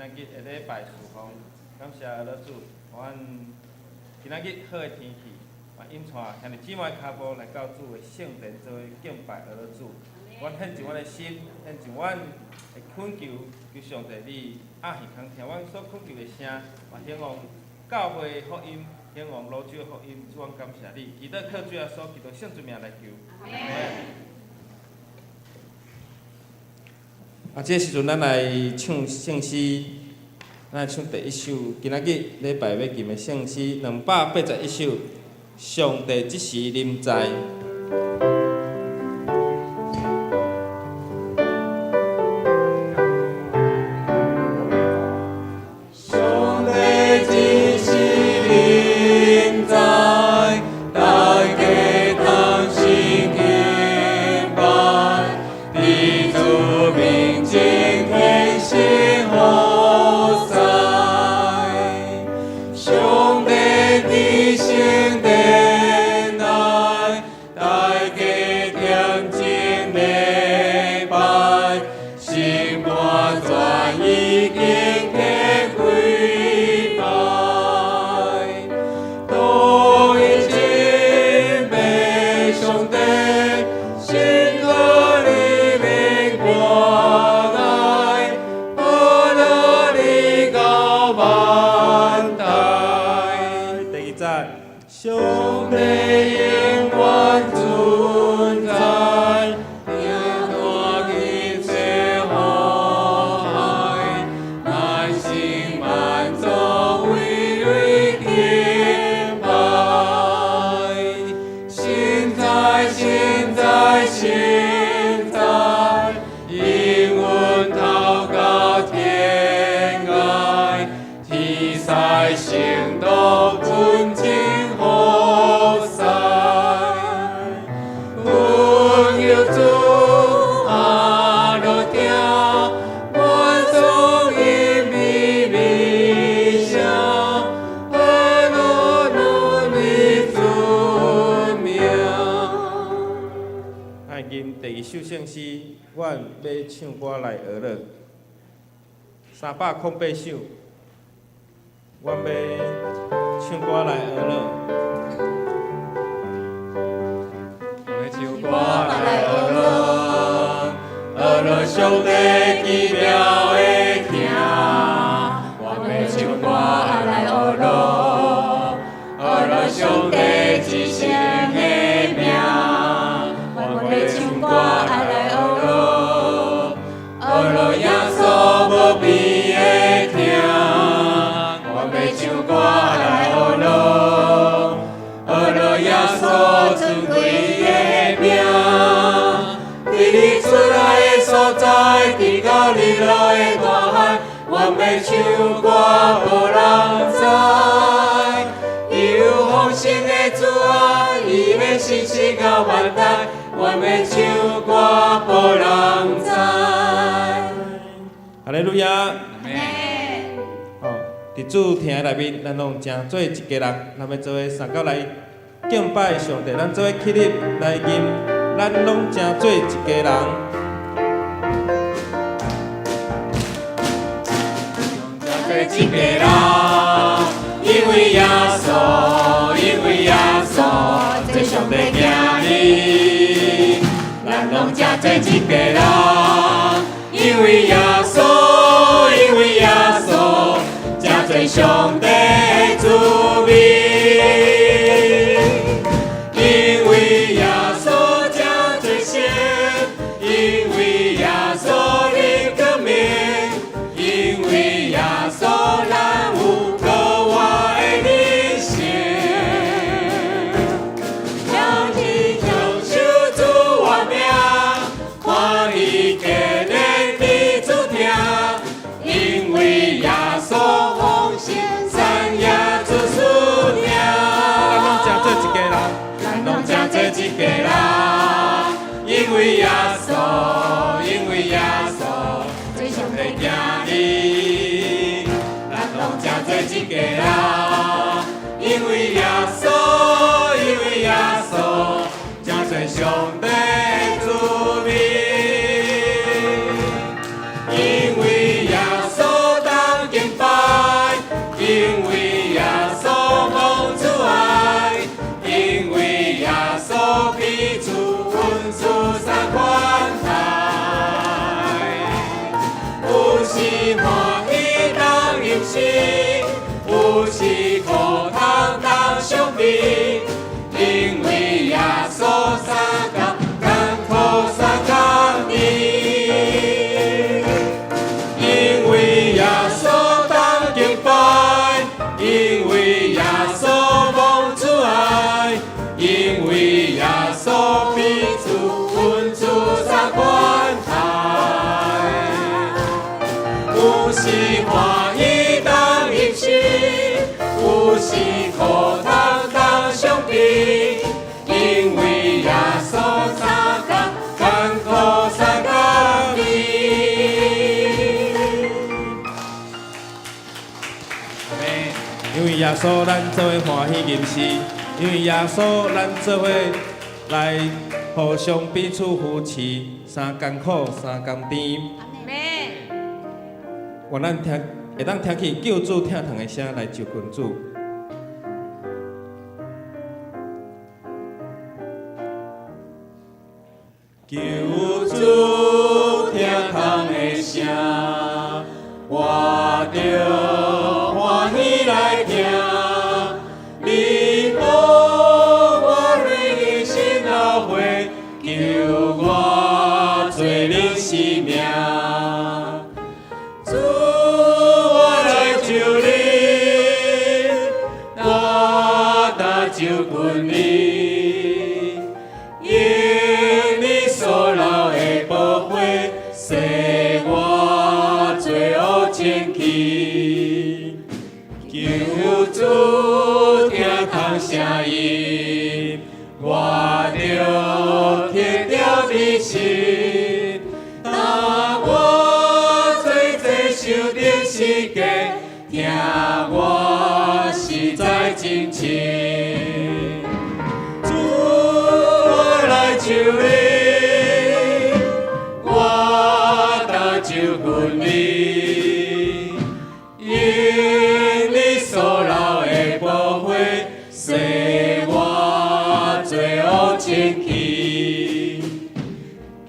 仔日的禮拜事奉，感謝阿樂主，予阮今仔日好的天氣，嘛引帶兄弟姊妹跤步來到主的聖殿做伙敬拜阿樂主。阮獻上阮的心，獻上阮的懇求，求上帝你鴨耳孔聽阮所懇求的聲，嘛興旺教會福音，興旺蘆洲的福音。主，阮感謝你，祈禱靠主耶穌基督聖尊名來求。阿們。啊，這个時陣咱來唱聖詩，咱來唱第一首，今仔日禮拜欲吟的聖詩281首，上帝這時臨在。上帝這時臨在，大家同心敬拜，佇主面前天心何在？上帝佇聖殿內，大家恬靜禮拜，心肝全意敬虔跪拜，同一敬拜上帝，心肝裡面關愛，歡樂裡到萬代。第二節，上帝永遠存在，聽大一切禍害，萬心萬族為你敬拜。現在，現在，現在，應允禱告天愛，天使聖徒尊敬服侍，榮耀主阿樂聽，萬眾以美美聲，歡樂讚美主名。來吟第二首聖詩，阮欲唱歌來學樂。308首，阮欲唱歌來學樂。欲唱歌來學樂，學樂上帝奇妙的疼。我欲唱歌來學樂，學樂上帝至聖的名。我欲唱歌來學樂，學樂耶穌無比的疼。我欲唱歌來學樂，學樂耶穌尊貴的名。佇日出來的所在，直到日落的大海，阮欲唱歌予人知。伊有豐盛的慈愛，伊的信實到萬代，阮欲唱歌予人知。哈利路亞。哦，佇主廳內面，咱攏成做一家人，咱欲做伙相佮來敬拜上帝，咱做伙起立來吟，咱攏成做一家人。成做一家人，因為耶穌，因為耶穌，做上帝囝兒，咱攏成做一家人，因為耶穌，因為耶穌，成做上帝的子民，因為耶穌成做聖，因為耶穌領光明，因為耶穌咱有閣活的人生。將天享受主我命，歡喜堅忍佇主疼，因為耶穌豐盛讚耶主賜聽。咱攏成做一家人，咱攏成做一家人，因為耶穌，因為耶穌，做上帝囝兒，咱攏成做一家人，因為耶穌，因為耶穌，成做上帝的子民，因為耶穌當時歡喜當飲食，有時苦痛當相悲，因為耶穌相共，艱苦相共甜。因為耶穌當敬拜，因為耶穌蒙主愛，因為耶穌彼此恩主相關懷。有時歡喜當飲食，有時苦痛當相悲，因為耶穌相共，艱苦相共甜。阿們。因為耶穌，咱做伙歡喜吟詩；因為耶穌，咱做伙來互相彼此扶持，相艱苦，相甘甜。願咱聽，會當聽起救主疼痛的聲來就近主。救主疼痛的聲，我著歡喜來聽。你予我蕊心流血，救我罪人性命。主，我來就你，我當就近你，因你所流的寶血，洗我罪惡清去。求主疼痛聲音，我著聽著佇心。當我做這受釘十架，疼我實在真深。主，我來就你，我當就近你，因你所流的寶血，洗我罪惡清去。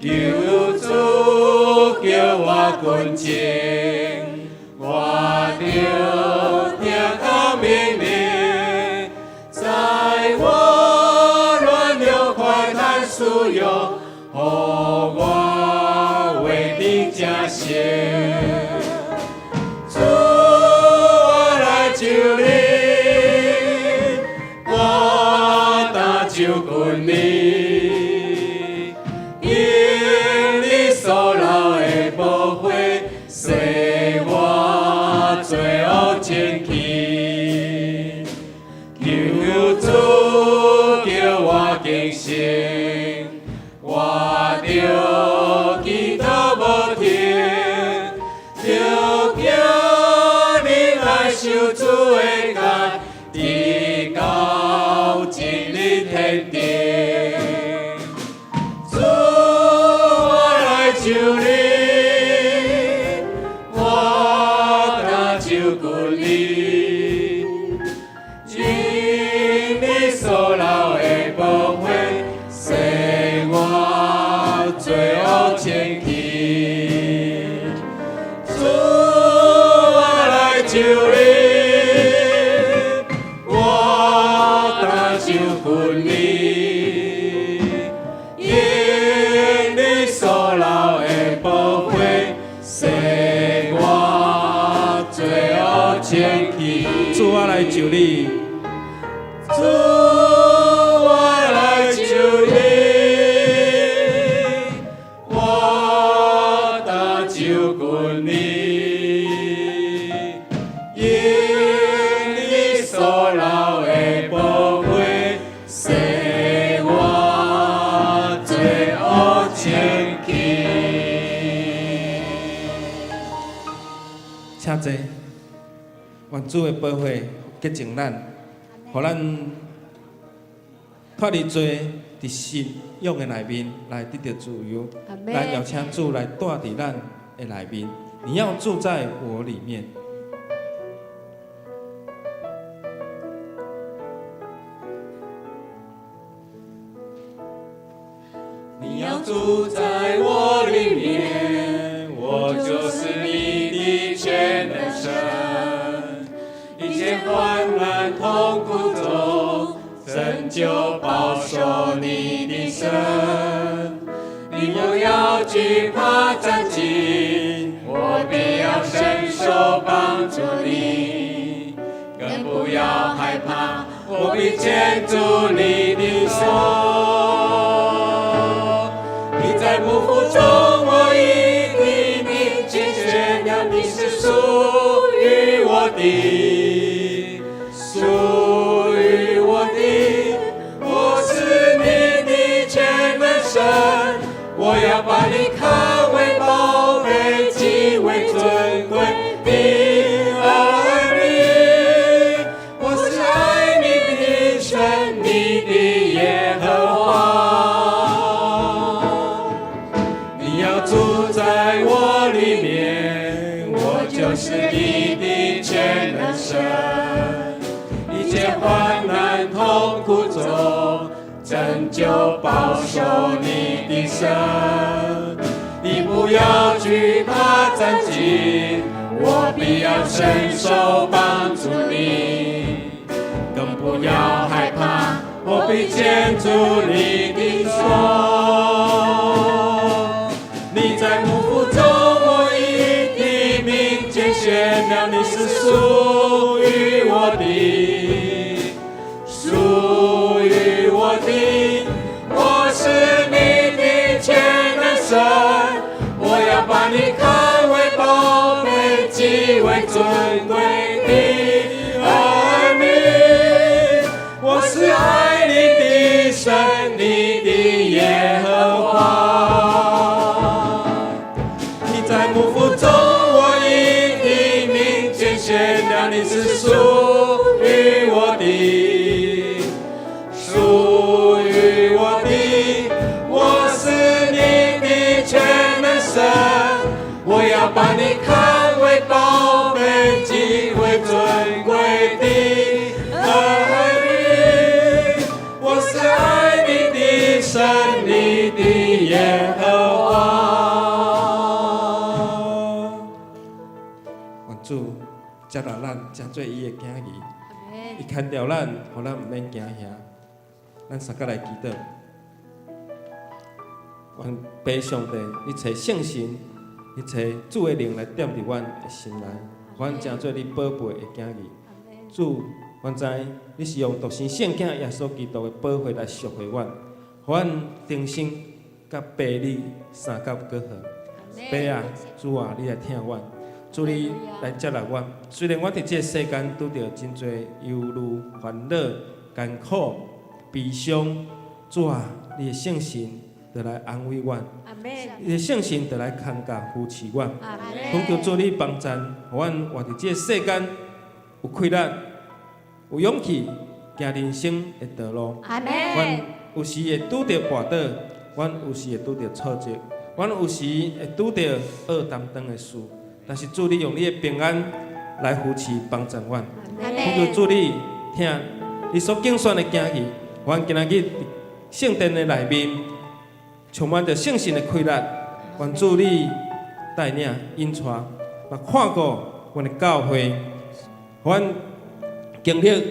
求主叫我近前，我著聽他命令，在我軟弱快嘆需要，予我為你成聖。主，我來就你，我當就近你，因你所流的寶血，洗我罪惡清去。求主叫我更新，我著祈禱無停，著叫你來受主的愛，直到進入天庭。主，我來就你，我當就近你，因你所流的寶血，洗我罪惡清去。主，我來就你，我當就近你，因你所流的寶血，洗我罪惡清去。主，我來就你，主，我來就你，我當就近你，因你所流的寶血，洗我罪惡清去。請坐。願主的寶血潔淨咱，予咱脫離罪，佇信仰的內面來得著自由。來邀請主來住佇咱的內面，你要住在我裡面。你要住在我裡面，我就是你的苦中，拯救保守你的神。你不要懼怕戰兢，我必要伸手幫助你，更不要害怕，我必牽住你的手。你在母腹中，我已提名揀選了你，是屬於我的，屬於我的，我是你的全能神，我要把你看為寶貝，極為尊貴的兒女。我是愛你的神，你的耶和華。你要住在我裡面，我就是你的全能神。一切患難痛苦中，拯救保守你的神。你不要懼怕戰兢，我必要伸手幫助你，更不要害怕，我必牽住你的手。你在母腹中，我已提名揀選了你，是屬於我的，屬於我的，我是你的全能神，我要把你看為寶貝，極為尊貴的兒女。我是愛你的神，你的耶和華。你在母腹中，我已提名揀選了你，是屬於我的，屬於我的，我是你的全能神，我要把你看為寶貝，極為尊貴的兒女。我是愛你的神，你的耶和華。願主接納咱，成做伊的囝兒，伊牽著咱，予咱毋免驚嚇。咱相佮來祈禱，願父上帝，你差聖神，你差主的靈來踮佇阮的心內，予阮成做你寶貝的囝兒。主，阮知你是用獨生聖子耶穌基督的寶血來贖回阮，予阮重新佮父你相佮閣好。父啊，主啊，你來疼阮，主你來接納阮。雖然阮佇這个世間拄著真濟憂慮、煩惱、艱苦、悲傷，主啊，你的聖神就來安慰阮，你的聖神就來牽教扶持阮。懇求主你幫贊，予阮活佇這个世間有氣力、有勇氣行人生的道路。阮有時會拄著跋倒，阮有時會拄著挫折，阮有時會拄著惡擔當的事，但是主你用你的平安來扶持幫助阮。懇求主你疼你所揀選的囝兒，阮今仔日佇聖殿的內面，充滿著聖神的氣力，願主你帶領引帶，嘛看顧阮的教會，予阮經歷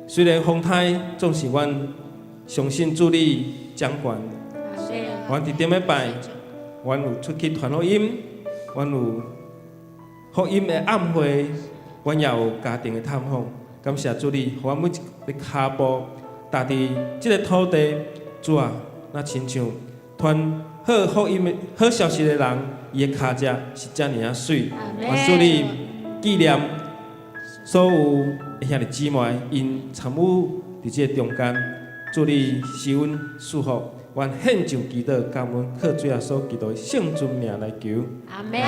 雖然風颱，總是阮相信主你掌權。阮佇頂禮拜，阮有出去傳福音，阮有福音的暗會，阮也有家庭的探訪。感謝主你，予阮每一个跤步踏佇這个土地，主啊，若親像傳好福音的好消息的人，伊的跤跡是遮爾仔媠。願主你紀念所有的兄弟姊妹，𪜶參與佇這个中間，主你賜阮祝福，阮獻上祈禱，感恩靠主耶穌基督的聖尊名來求。阿門。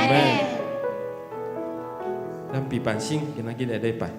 咱備辦心，今仔日的禮拜。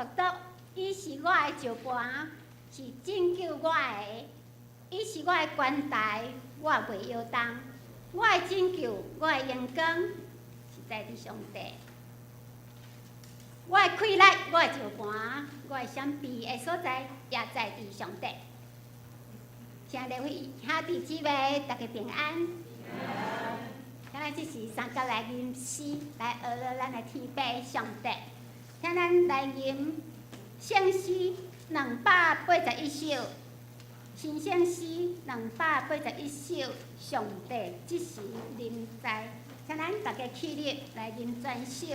獨獨伊是我的石磐，是拯救我的。伊是我的關台，我袂搖動。我的拯救，我的榮光，是在佇上帝。我的氣力，我的石磐，我的閃避的所在，也在佇上帝。兄弟兄弟姊妹，大家平安。請咱這時三佮來吟詩，來學了咱的天父上帝。請咱來吟聖詩281首，新聖詩281首，上帝這時臨在。請咱大家起立來吟全首。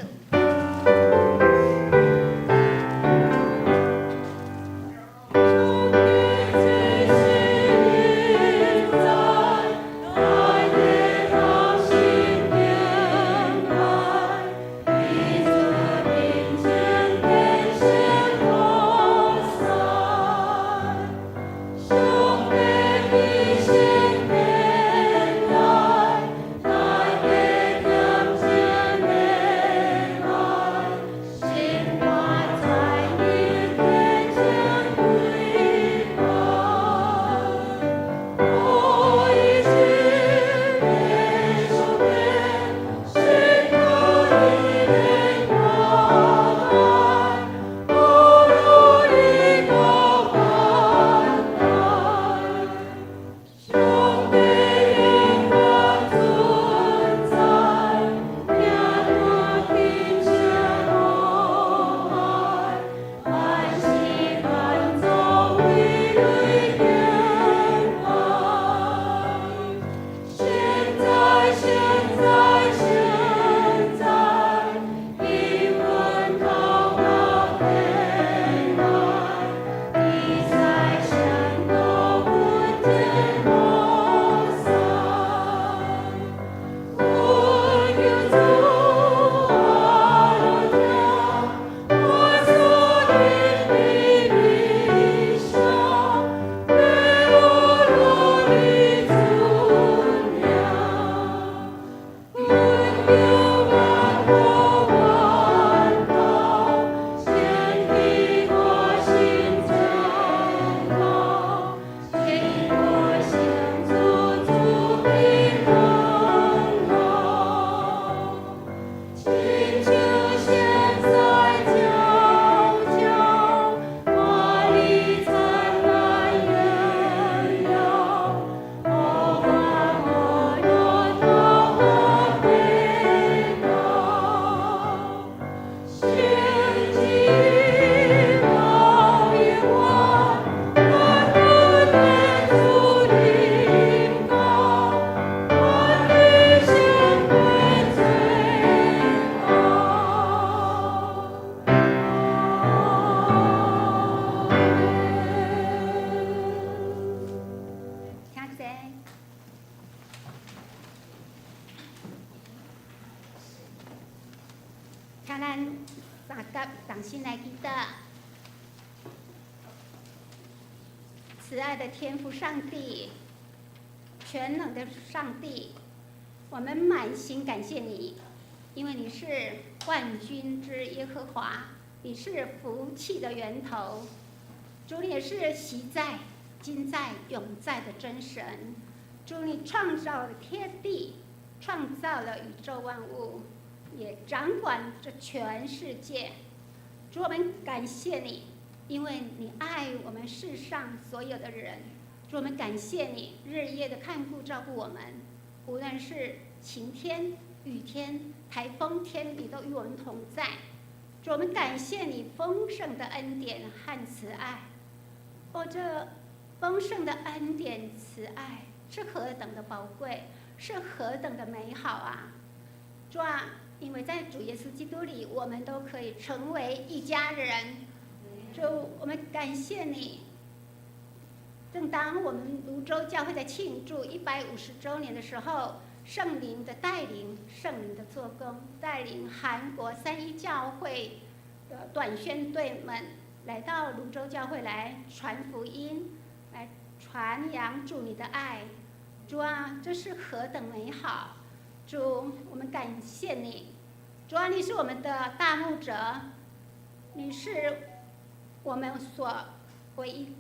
請咱三佮同心來祈禱。慈愛的天父上帝，全能的上帝，我們滿心感謝你，因為你是萬軍之耶和華，你是福氣的源頭，主你也是昔在、今在、永在的真神。主你創造了天地，創造了宇宙萬物，也掌管這全世界。主，我們感謝你，因為你愛我們世上所有的人。主，我們感謝你日夜的看顧照顧我們，無論是晴天、雨天、颱風天，你都與我們同在。主，我們感謝你豐盛的恩典和慈愛。哦，這豐盛的恩典慈愛是何等的寶貴，是何等的美好啊！主啊，因為在主耶穌基督裡，我們都可以成為一家人。主，我們感謝你。正當我們蘆洲教會在慶祝150週年的時候，聖靈的帶領，聖靈的做工，帶領韓國三一教會的短宣隊們來到蘆洲教會來傳福音，來傳揚主你的愛。主啊，這是何等美好！主，我們感謝你。主啊，你是我們的大牧者，你是我們所唯一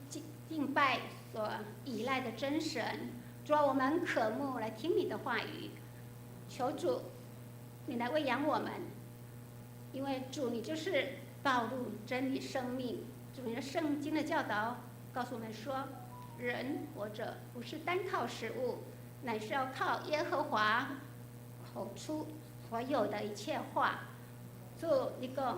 敬拜、所依賴的真神。主啊，我們渴慕來聽你的話語，求主你來餵養我們，因為主你就是道路、真理、生命。主你的聖經的教導告訴我們說，人活着不是單靠食物，乃是要靠耶和華口出所有的一切話。主，你講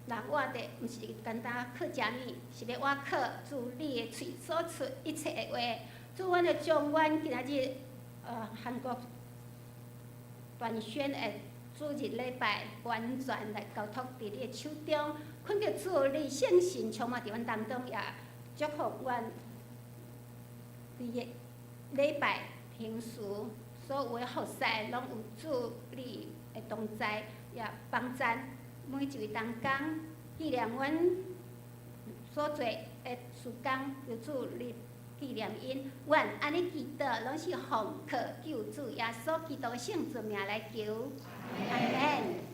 人活的毋是單單靠食物，是欲倚靠主你的喙所出一切的話。主，阮就將阮今仔日韓國斷宣的主日禮拜完全來交託佇你的手中，懇求主你聖神充滿佇阮當中，也祝福阮佇個禮拜平時所有的服侍，攏有主你的同在，也幫贊每一位同工，紀念阮所做的事工，求主你紀念𪜶。阮按呢祈禱，攏是奉靠救主耶穌基督的聖尊名來求，阿門。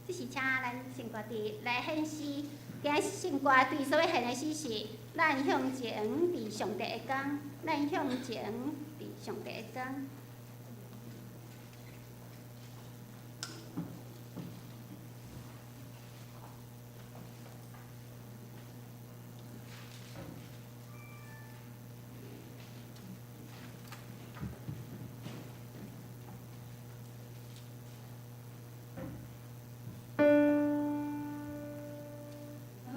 這是請咱聖歌隊來獻詩，今仔聖歌隊所欲獻的詩是《咱向前佇上帝的光》，咱向前佇上帝的光。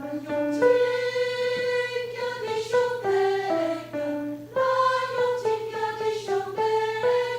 咱向前行佇上帝的光，咱向前行佇上帝的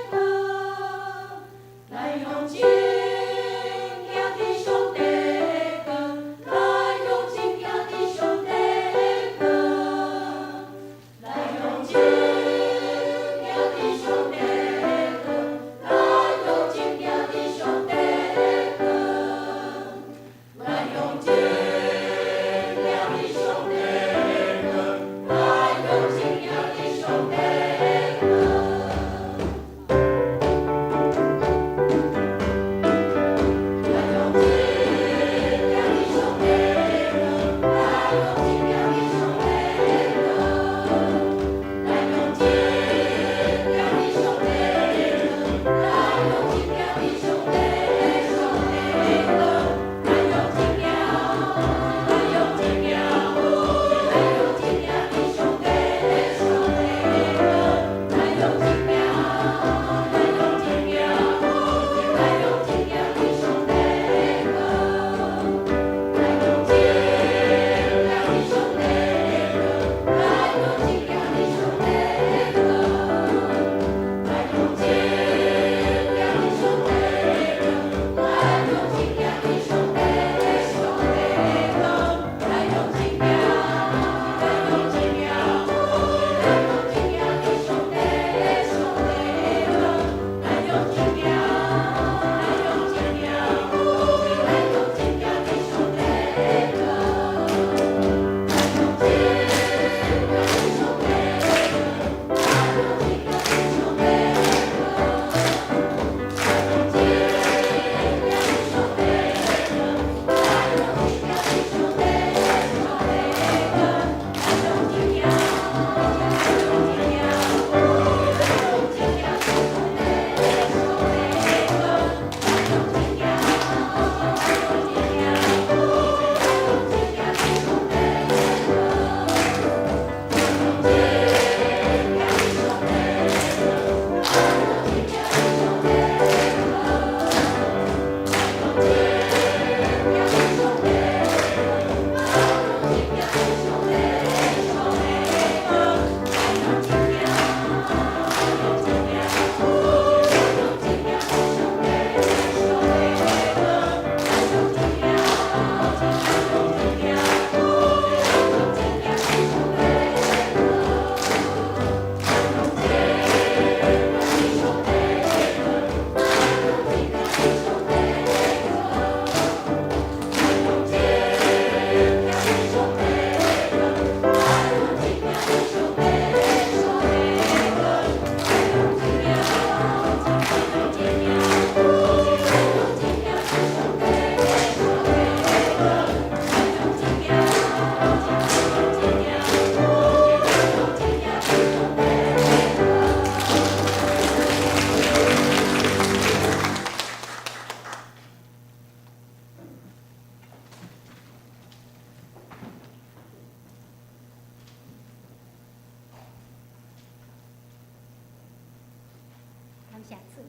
感謝主。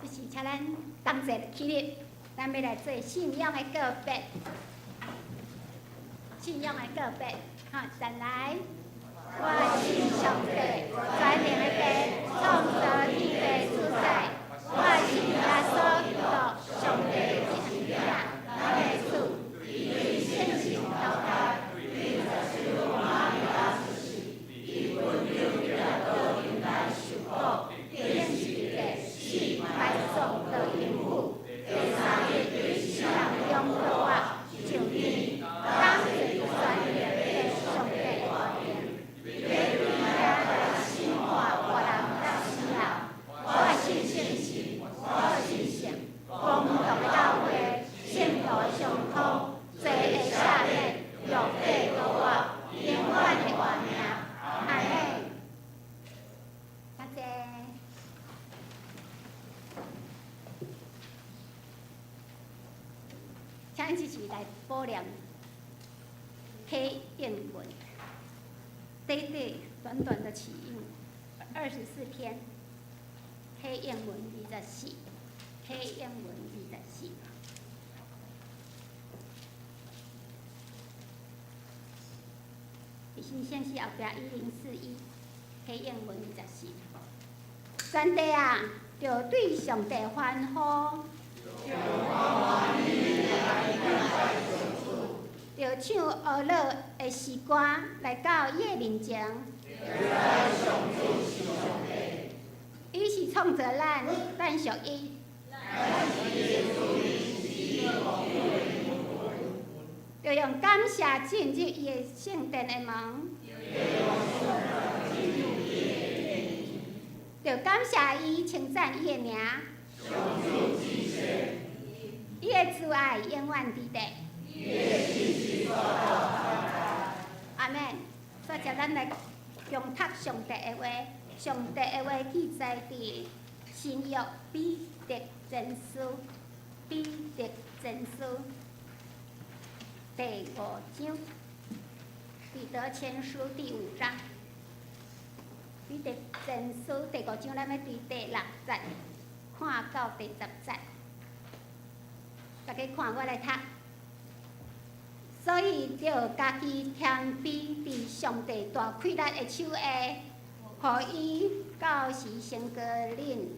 這是請咱同齊起立，咱欲來做信仰的告別。信仰的告別，好，再來。我信上帝，全能的父，創造天地主宰。我信耶穌基督，上帝的獨生子，咱的主，伊對聖神投胎，伊分著彼拉多年代受苦，釘十字架，死埋葬落陰府，第三日佇死人中復活，上天，感謝全能的上帝大能，欲佇遐來審判活人佮死人。我信聖神，我信聖，公同的教會，聖徒的相通，罪的赦免，肉體復活，永遠的活命。阿們。多謝。請一齊來補念啟應文，短短短短的啟應，24篇，啟應文二十四，啟應文二十四。新聖詩後壁1041，啟應文二十四。全地啊，著對上帝歡呼，著唱呵樂的詩歌來到伊的面前。伊是創造咱，咱屬伊。著用感謝進入伊的聖殿的門。著感謝伊，稱讚伊的名。伊的慈愛永遠佇地。阿們。所以，咱來誦讀上帝的話，上帝的話記載佇新約彼得前書，彼得前書第五章，彼得前書第五章，彼得前書第五章，咱欲對第六節看到第十節，大家看我來讀。所以，著家己謙卑佇上帝大氣力的手下，予伊到時升高恁。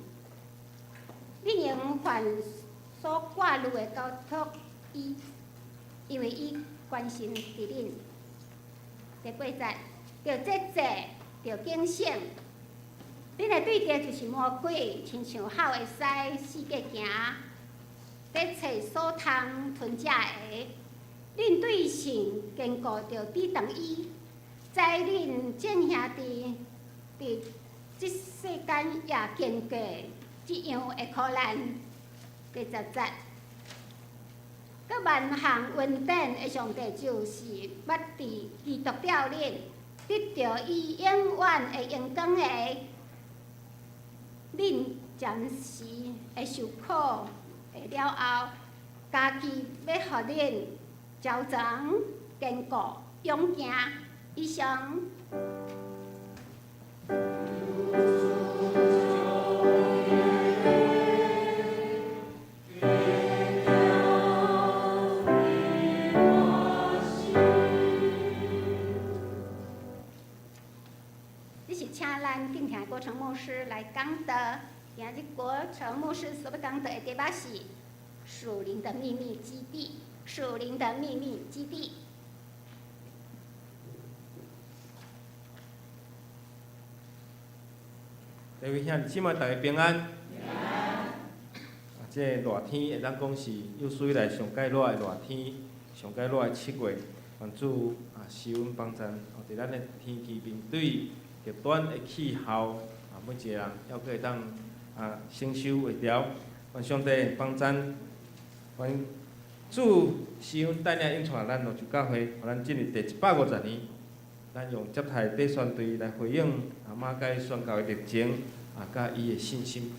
恁用凡所掛慮的交託伊，因為伊關心佇恁。第八節，著節制，著警醒。恁的對敵就是魔鬼，親像吼的獅，四界行，欲揣所通吞食的。恁對信堅固，著抵擋伊，知恁眾兄弟佇這世間也經過這樣的苦難。第十節，閣萬項恩典的上帝，就是捌佇基督召恁，得著伊永遠的榮光的，恁暫時的受苦的了後，家己欲予恁招長堅固勇健。以上。這是請咱敬聽國成牧師來講道。今日國成牧師所欲講道的題目是屬靈的秘密基地。屬靈的秘密基地。各位兄弟姊妹，大家平安。啊，這個熱天會當講是有史以來上蓋熱的熱天，上蓋熱的7月，願主啊施恩幫贊，哦，佇咱的天氣面對極端的氣候，啊，每一個人猶閣會當啊承受會牢。願上帝幫贊，願主施恩帶領引帶咱蘆洲教會，予咱進入第150年。咱用接待短宣隊來回應啊馬偕宣教的熱情，啊，佮伊的信心。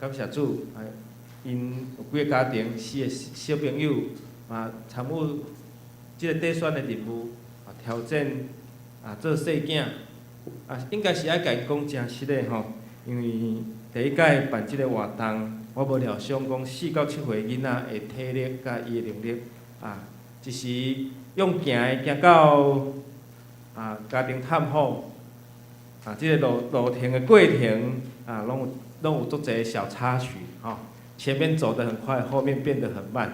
感謝主，啊，𪜶有幾个家庭，四个小朋友，嘛參與這个短宣的任務，啊，挑戰啊做細囝，啊，應該是愛共𪜶講誠實的吼，因為第一擺辦這个活動，我無料想講4到7歲囡仔的體力佮伊的能力，啊，一時用行的行到啊家庭探訪，啊，這个路程的過程啊，攏有足濟小插曲吼。前面走得很快，後面變得很慢，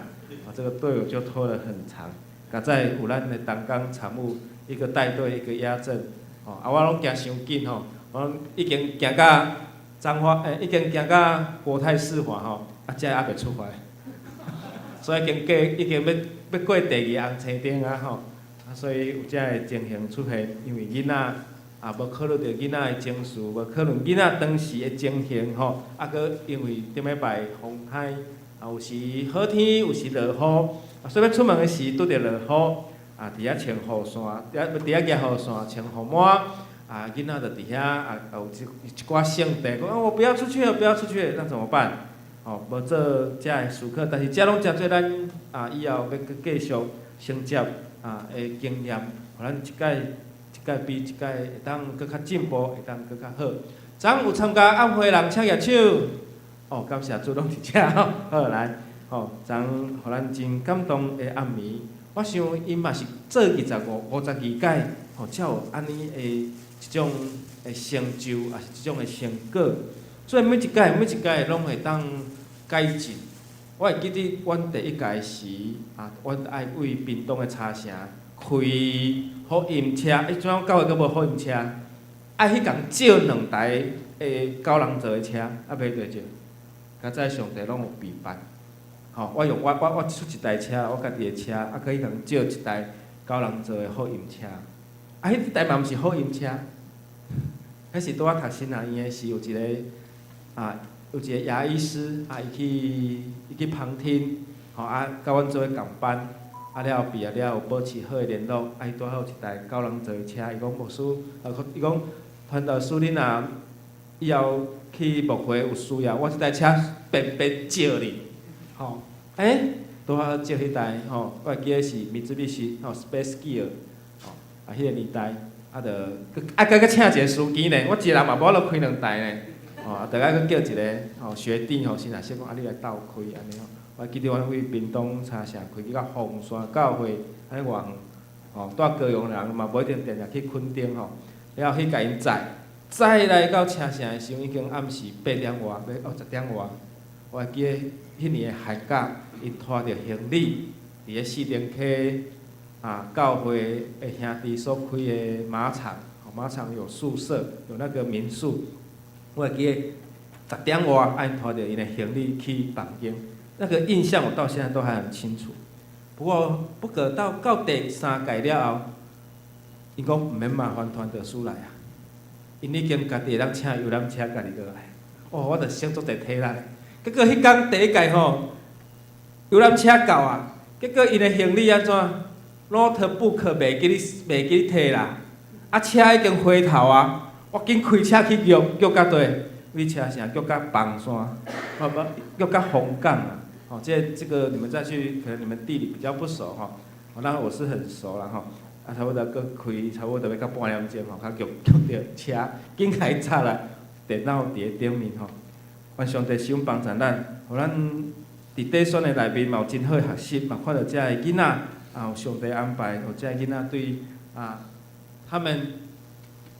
啊，這個隊伍就拖得很長。佳哉有咱的同工場務，一個帶隊，一個壓陣，吼，啊，我攏行傷緊吼，我已經行到彰化，欸，已經行到國泰世華吼，啊，才猶未出發，所以已經過，已經欲過第二紅青燈啊吼，啊，所以有遮个情形出現，因為囡仔啊，無考慮著囡仔的情緒，無考慮囡仔當時的情形吼，啊，閣因為頂禮拜風颱，啊，有時好天，有時落雨，啊，所以欲出門的時拄著落雨，啊，佇遐穿雨傘，佇遐舉雨傘，穿雨帽，啊，囡仔就佇遐啊，有一寡性地，講啊，我不要出去了，不要出去，那怎麼辦？吼，無做遮个思考，但是這攏誠做咱啊，以後欲閣繼續承接啊的經驗，予咱一擺一擺比一擺會當閣較進步，會當閣較好。昨昏有參加暗會人請舉手，哦，感謝主攏佇遮吼，好來，吼，昨昏予咱真感動的暗暝，我想𪜶嘛是做25、52屆，吼，才有按呢的一種的成就，抑是這種的成果。所以每一屆每一屆攏會當改進。我會記得阮第一屆時，啊，阮愛為屏東的茶城開福音車，彼陣教會閣無福音車，愛去共借兩台的九人座的車，啊，袂對借。佳哉上帝攏有備辦，吼，我用我出一台車，我家己的車，啊，閣去共借一台九人座的福音車，啊，彼台嘛毋是福音車，彼是拄仔讀神學院的時，有一個牙醫師，啊，伊去旁聽，吼，啊，佮阮做伙仝班，啊，了後畢業了後保持好的聯絡，啊，伊拄好有一台九人座的車，伊講牧師，啊，伊講傳道師恁若以後去牧會有需要，我這台車白白借你，吼，欸，拄好借彼台，吼，我會記得是 Mitsubishi 吼，Space Gear，吼，啊，彼个年代，啊，著閣啊，閣閣請一個司機呢，我一个人嘛無法度開兩台呢，吼，啊，著愛閣叫一個吼學弟吼，先來說講啊，你來鬥開按呢吼。我記得阮為屏東茶城開去到鳳山教會，按呢偌遠，吼，蹛高雄人嘛無一定定定去墾丁吼，了後去共𪜶載，載來到車城的時陣已經暗時8點外，欲哦10點外。我會記得彼年的寒假，𪜶拖著行李，佇咧四重溪啊教會的兄弟所開的馬場，馬場有宿舍，有那個民宿。我會記得10點外，啊𪜶拖著𪜶的行李去房間，那個印象我到現在都還很清楚。不過到第三屆了後，𪜶講毋免麻煩傳道師來啊，𪜶已經家己會當請遊覽車家己過來。哦，我就省足濟體力。結果彼工第一屆吼，遊覽車到啊，結果𪜶的行李按怎？notebook 袂記提啦，啊車已經回頭啊，我緊開車去約約到佗？為車城約到枋山，哦無約到鳳港啊。哦，這個你們再去，可能你們地理比較不熟吼，那我是很熟啦吼。啊，差不多閣開，差不多欲到半點鐘吼，較約約著車，緊共伊插來，電腦佇咧頂面吼。願上帝賜福幫助咱，予咱佇短宣的內面嘛有真好的學習，嘛看著遮个囡仔啊，有上帝安排，有遮个囡仔對啊，他們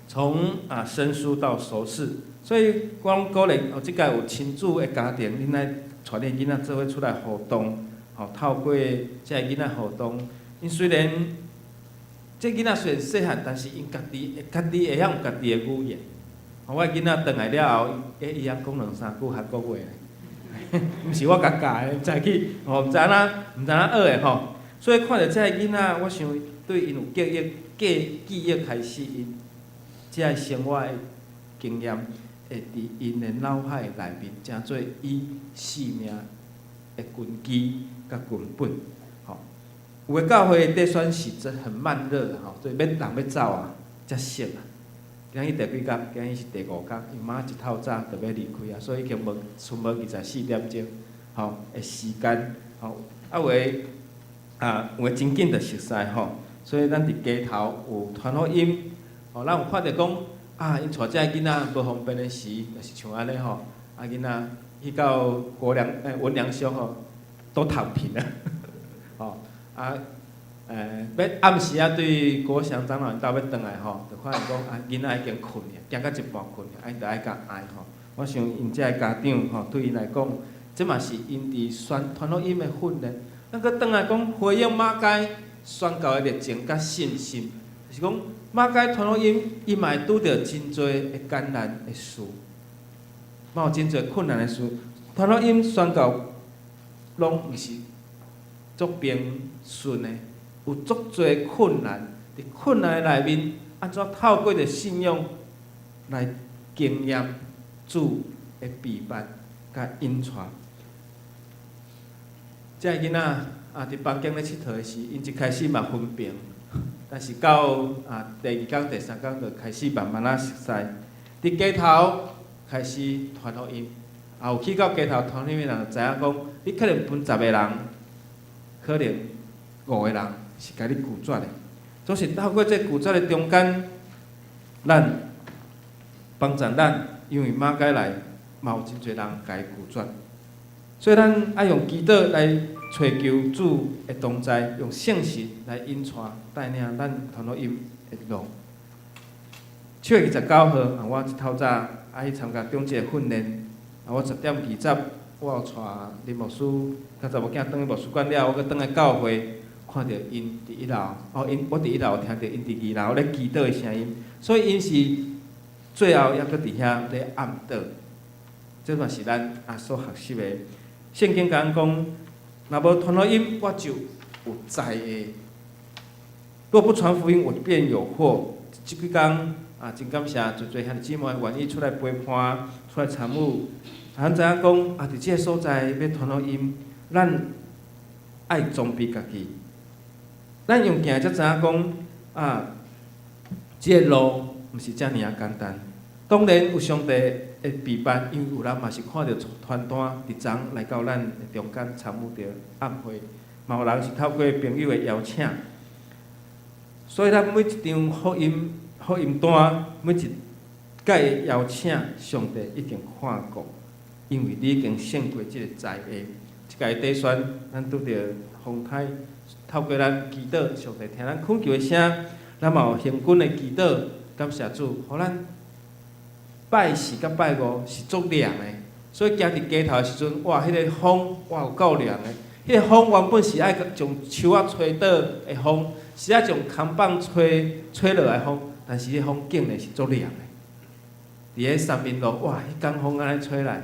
從啊生疏到熟識，所以我攏鼓勵哦，這屆有親子的家庭，恁來帶恁囡仔做伙出來活動，吼，透過遮个囡仔活動，𪜶雖然這囡仔雖然細漢，但是𪜶家己會曉用家己的語言。我的囡仔轉來了後，欸，伊曉講兩三句韓國話咧，毋是我共教的，毋知去，吼，毋知按怎學的吼。所以看著遮个囡仔，我想對𪜶有記憶、記憶開始，𪜶遮个生活的經驗，會佇𪜶的腦海內面，成做伊生命的根基佮根本。吼，有的教會短宣是真很慢熱吼，所以欲人欲走啊，才熟啊。今日第幾工？今日是第五工，伊媽一透早就欲離開啊，所以已經無賰無24點鐘，吼的時間，吼啊有的啊有的真緊就熟似吼，所以咱佇街頭有傳福音，吼，咱有看著講啊，𪜶帶這个囡仔無方便的時，就是像按呢吼，啊囡仔去到國良文良鄉吼，都躺平了，吼啊欲暗時仔對國祥長老𪜶兜欲轉來吼，就發現講啊囡仔已經睏去，行到一半睏去，啊𪜶就愛共愛吼。我想𪜶這个家長吼，對𪜶來講，這嘛是𪜶佇宣傳福音的訓練。咱閣轉來講，回應馬偕宣教的熱情佮信心，就是講馬偕傳福音，伊嘛會拄著真濟的艱難的事，嘛有真濟困難的事。傳福音宣教攏毋是足平順的，有足濟困難。佇困難的內面，按怎透過著信仰來經驗主的庇佑佮引帶。這个囡仔啊，佇房間咧𨑨迌的時，𪜶一開始嘛分爿，但是到啊第二工、第三工就開始慢慢仔熟似。佇街頭開始傳福音，啊有去到街頭傳福音的人就知影講，你可能分十個人，可能五個人是共你拒絕的。總是透過這拒絕的中間，咱幫助咱，因為馬偕來嘛有真濟人共伊拒絕，所以咱愛用祈禱來揣求主的同在，用聖神來引帶帶領咱傳福音的路。7月29號，啊，我一透早愛去參加長者訓練，啊，我10點20，我有帶林牧師佮查某囝轉去牧師館了，我閣轉來教會，看著𪜶佇一樓，哦，𪜶我佇一樓聽著𪜶佇二樓咧祈禱的聲音，所以𪜶是最後猶閣佇遐咧暗禱，這嘛是咱啊所學習的。聖經共咱講，若無傳福音，我就有災禍；若不傳福音，我便有禍。這幾工啊，真感謝濟濟兄弟姊妹願意出來陪伴、出來參與。咱知影講啊，佇這個所在欲傳福音，咱愛裝備家己。咱用行才知影講啊，這個路毋是遮爾仔簡單。當然有上帝的庇佑，因為有人嘛是看著傳單佇昨來到咱的中間參與著暗會，嘛有人是透過朋友的邀請。所以咱每一張福音福音單，每一擺的邀請，上帝一定看顧，因為你已經勝過這個災禍。這屆短宣，咱拄著風颱，透過咱祈禱，上帝聽咱懇求的聲，咱嘛有行軍的祈禱，感謝主，予咱拜四佮拜五是足涼的，所以行佇街頭的時陣，哇，彼個風哇有夠涼的。彼個風原本是愛將樹仔吹倒的風，是愛將扛棒吹吹落來的風，但是彼個風竟然是足涼的。佇咧三民路，哇，彼工風按呢吹來，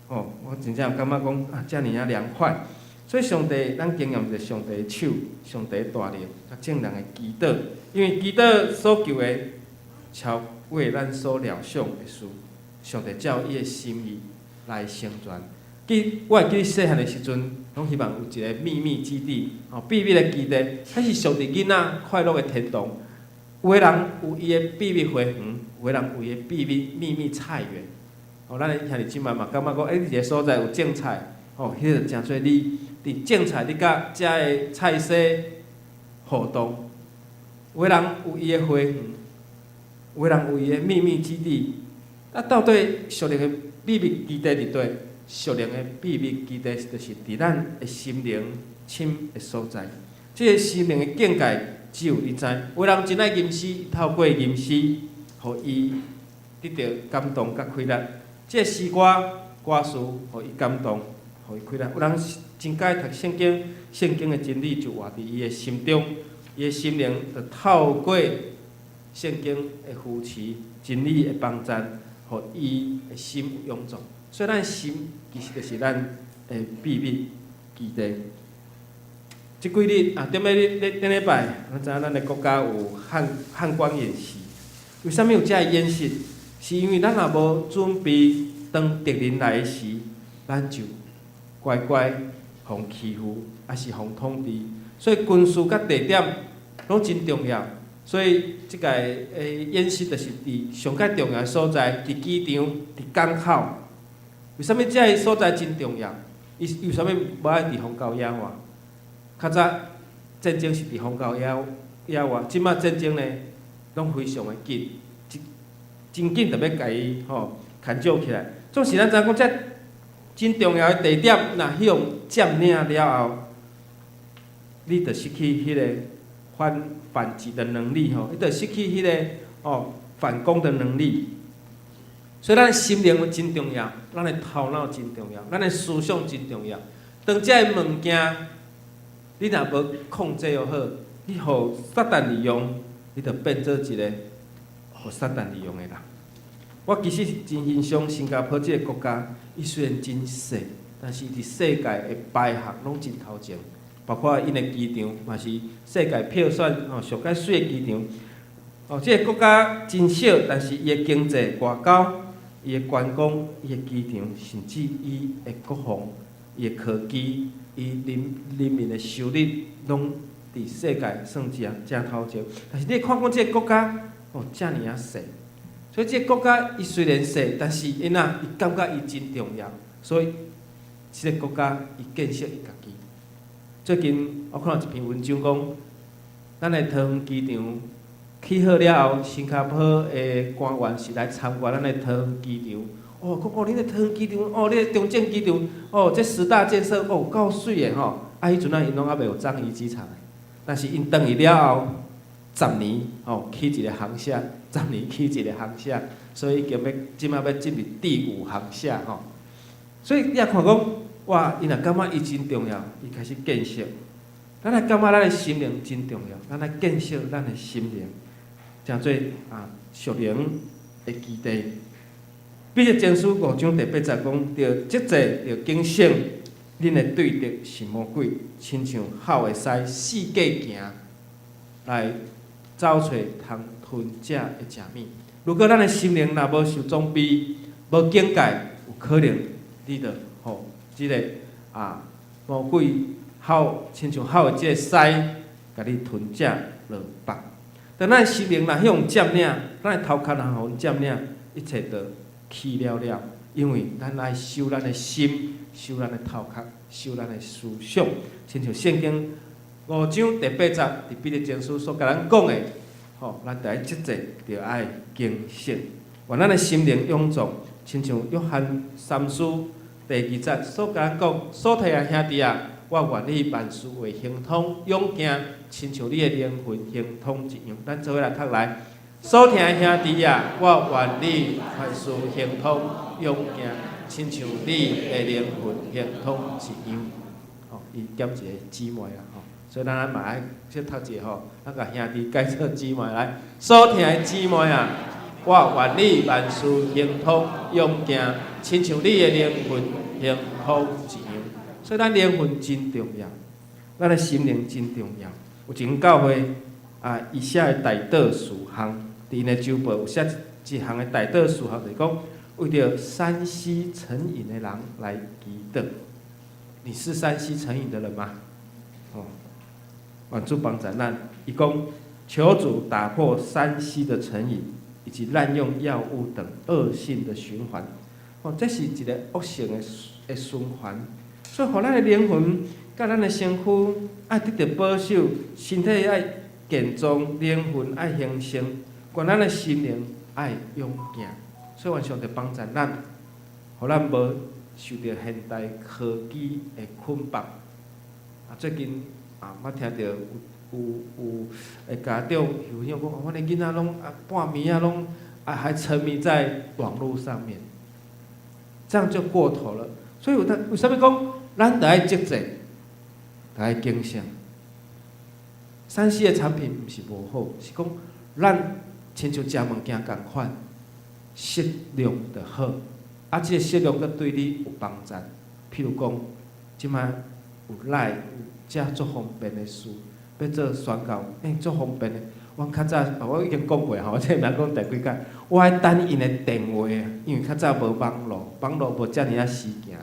哦，我真正有感覺講啊，遮爾仔涼快。所以上帝，咱經驗著上帝的手，上帝的大能，佮眾人的祈禱，因為祈禱所求的超過咱所料想的事，上帝照伊的心意來成全。記我會記細漢的時陣，攏希望有一個秘密基地，吼，秘密的基地，彼是屬佇囡仔快樂的天堂。有的人有伊的秘密花園，有的人有伊的秘密秘密菜園。吼，咱的兄弟姊妹嘛感覺講，欸，你一个所在有種菜，吼，彼個誠做你佇種菜，你佮遮的菜踅互動。有的人有伊的花園，有的人有伊的秘密基地。啊，到底屬靈的秘密基地佇佗？屬靈的秘密基地就是佇咱的心靈深的所在。這個生命的境界只有你知。有的人真愛吟詩，透過吟詩，予伊得著感動佮快樂。這個詩歌歌詞，予伊感動，予伊快樂。有人真喜歡讀聖經，聖經的真理就活佇伊的心中，伊的心靈就透過聖經的扶持、真理的幫助，予伊的心有勇壯。所以，咱心其實就是咱的秘密基地。這幾日啊，頂禮日、頂禮拜，咱知影咱的國家有漢漢光演習。為啥物有這个演習？是因為咱若無準備，當敵人來時，咱就乖乖予欺負，抑是予統治。所以軍事佮地點攏真重要。所以這個演習就是佇上蓋重要的所在，佇機場、佇港口。為啥物這个所在真重要？伊為啥物無愛佇荒郊野外？較早戰爭是佇荒郊野野外，這擺戰爭呢，攏非常的緊。真緊就欲共伊吼牽招起來。總是咱知影講，這真重要的地點，若彼予佔領了後，你就失去彼個反擊的能力吼，你就失去彼個哦反攻的能力。所以咱心靈真重要，咱的頭腦真重要，咱的思想真重要。當這个物件你若無控制好，你予撒旦利用，你就變做一個予撒旦利用的人。我其實真欣賞新加坡這個國家，伊雖然真細，但是佇世界的排行攏真頭前，包括𪜶的機場嘛是世界票選吼上較媠的機場。哦，這個國家真小，但是伊的經濟外交、伊的觀光、伊的機場，甚至伊的國防、伊的科技、伊人民的收入，攏佇世界算真正頭前。但是你看講這個國家哦，遮爾仔細，所以這個國家伊雖然細，但是伊若伊感覺伊真重要，所以這個國家伊建設伊家己。最近我看到一篇文章講，咱的桃園機場起好了後，新加坡的官員是來參觀咱的桃園機場。哦，講哦，恁的桃園機場，哦，你的中正機場，哦，這十大建設哦，夠媠的吼。啊，彼陣仔𪜶攏猶未有樟宜機場，但是𪜶轉去了後，十年吼起一个航廈，十年起一个航廈，所以已經欲這馬欲進入第五航廈吼。所以你也看講，哇，伊若感覺伊真重要，伊開始建設。咱來感覺咱的心靈真重要，咱來建設咱的心靈，成做啊屬靈的基地。彼得前書五章第八節講，著節制，著警醒，恁的對敵是魔鬼，親像吼的獅，四界行來走揣通吞食的食物。如果咱的心靈若無受裝備、無警戒，有可能你就予這個啊魔鬼吼，親像吼的這個獅，共你吞食落腹。當咱的心靈若彼予佔領，咱的頭殼若予𪜶佔領，一切就去了了。因為咱愛守咱的心，守咱的頭殼，守咱的思想。親像聖經五章第八節，佇彼得前書所共咱講的，吼，咱著愛節制，著愛警醒，願咱的心靈勇壯，親像約翰三書第二節所共咱講，所疼的兄弟啊，我願你萬事話亨通，勇健，親像你的靈魂亨通一樣。咱做伙來讀來，所疼的兄弟啊，我願你萬事亨通，勇健，親像你的靈魂亨通一樣。吼，伊兼一個姊妹啦，吼，所以咱嘛愛說讀一下吼，咱共兄弟改做姊妹來。所疼的姊妹啊，我願你萬事亨通，勇健，親像你的靈魂亨通一樣。所以咱靈魂真重要，咱的心靈真重要。有一間教會啊，伊寫的代禱事項，佇𪜶的週報有寫一項的代禱事項，就是講為著3C 成癮的人來祈禱。你是3C 成癮的人嗎？哦，願主幫助咱。伊講求主打破3C 的成癮，以及濫用藥物等惡性的循環。哦，這是一個惡性的循環。所以，予咱的靈魂佮咱的身軀愛得著保守，身體愛健壯，靈魂愛興盛，願咱的心靈愛勇健。所以，願上帝幫助咱，予咱無受著現代科技的捆綁。啊，最近啊，捌聽著有有有的家長有講，阮的囡仔攏啊半暝仔攏啊還沉迷在網路上面，這樣就過頭了。所以有當為啥物講，咱著愛節制，著愛警醒。3C 的產品毋是無好，是講咱親像食物件仝款，適量就好。啊，這個適量閣對你有幫助。譬如講，這擺有 LINE 有遮足方便的事，欲做宣教，欸，足方便的。阮較早，我已經講過吼，這毋知講第幾擺。我愛等𪜶的電話，因為較早無網路，網路無遮爾仔時行。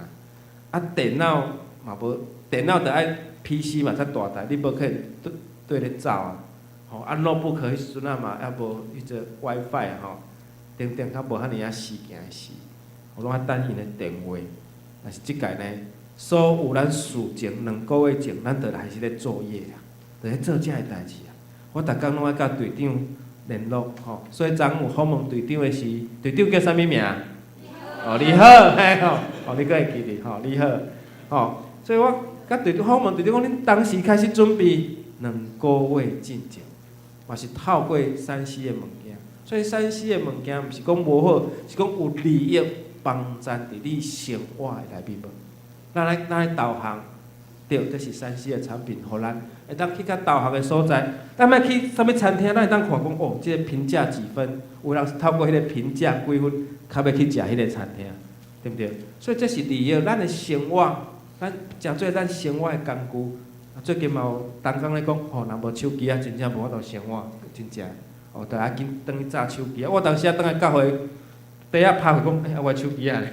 啊，電腦嘛無，電腦著愛 PC 嘛較大台，你無可能對對咧走啊。吼，啊，notebook 彼時陣仔嘛猶無彼個 WiFi 吼，等等較無遐爾仔時行的時，我攏愛等𪜶的電話。但是這擺呢，所有咱事前兩個月前，咱就開始咧作業啊，就咧做這个代誌啊。我逐工攏愛佮隊長聯絡吼。所以昨昏有訪問隊長的時，隊長叫啥物名？哦，你好，嘿吼，哦，你閣會記得吼，你好，吼，所以我佮隊長訪問隊長講，恁當時開始準備2個月進前，嘛是透過3C 的物件，所以3C 的物件毋是講無好，是講有利益幫贊佇你生活的內面無？咱來導航，對，這是3C 的產品，予咱會當去較導航的所在。咱欲去啥物餐廳，咱會當看講哦，這個評價幾分？有人是透過彼個評價幾分，較欲去食彼個餐廳，對毋對？所以這是利益咱的生活，咱誠做咱生活的工具。啊，最近嘛有同工咧講，吼，人無手機啊，真正無法度生活，真正，哦，著愛緊轉去紮手機啊。我當時啊，轉來教會，袋仔拍開講，欸，啊，我手機仔咧，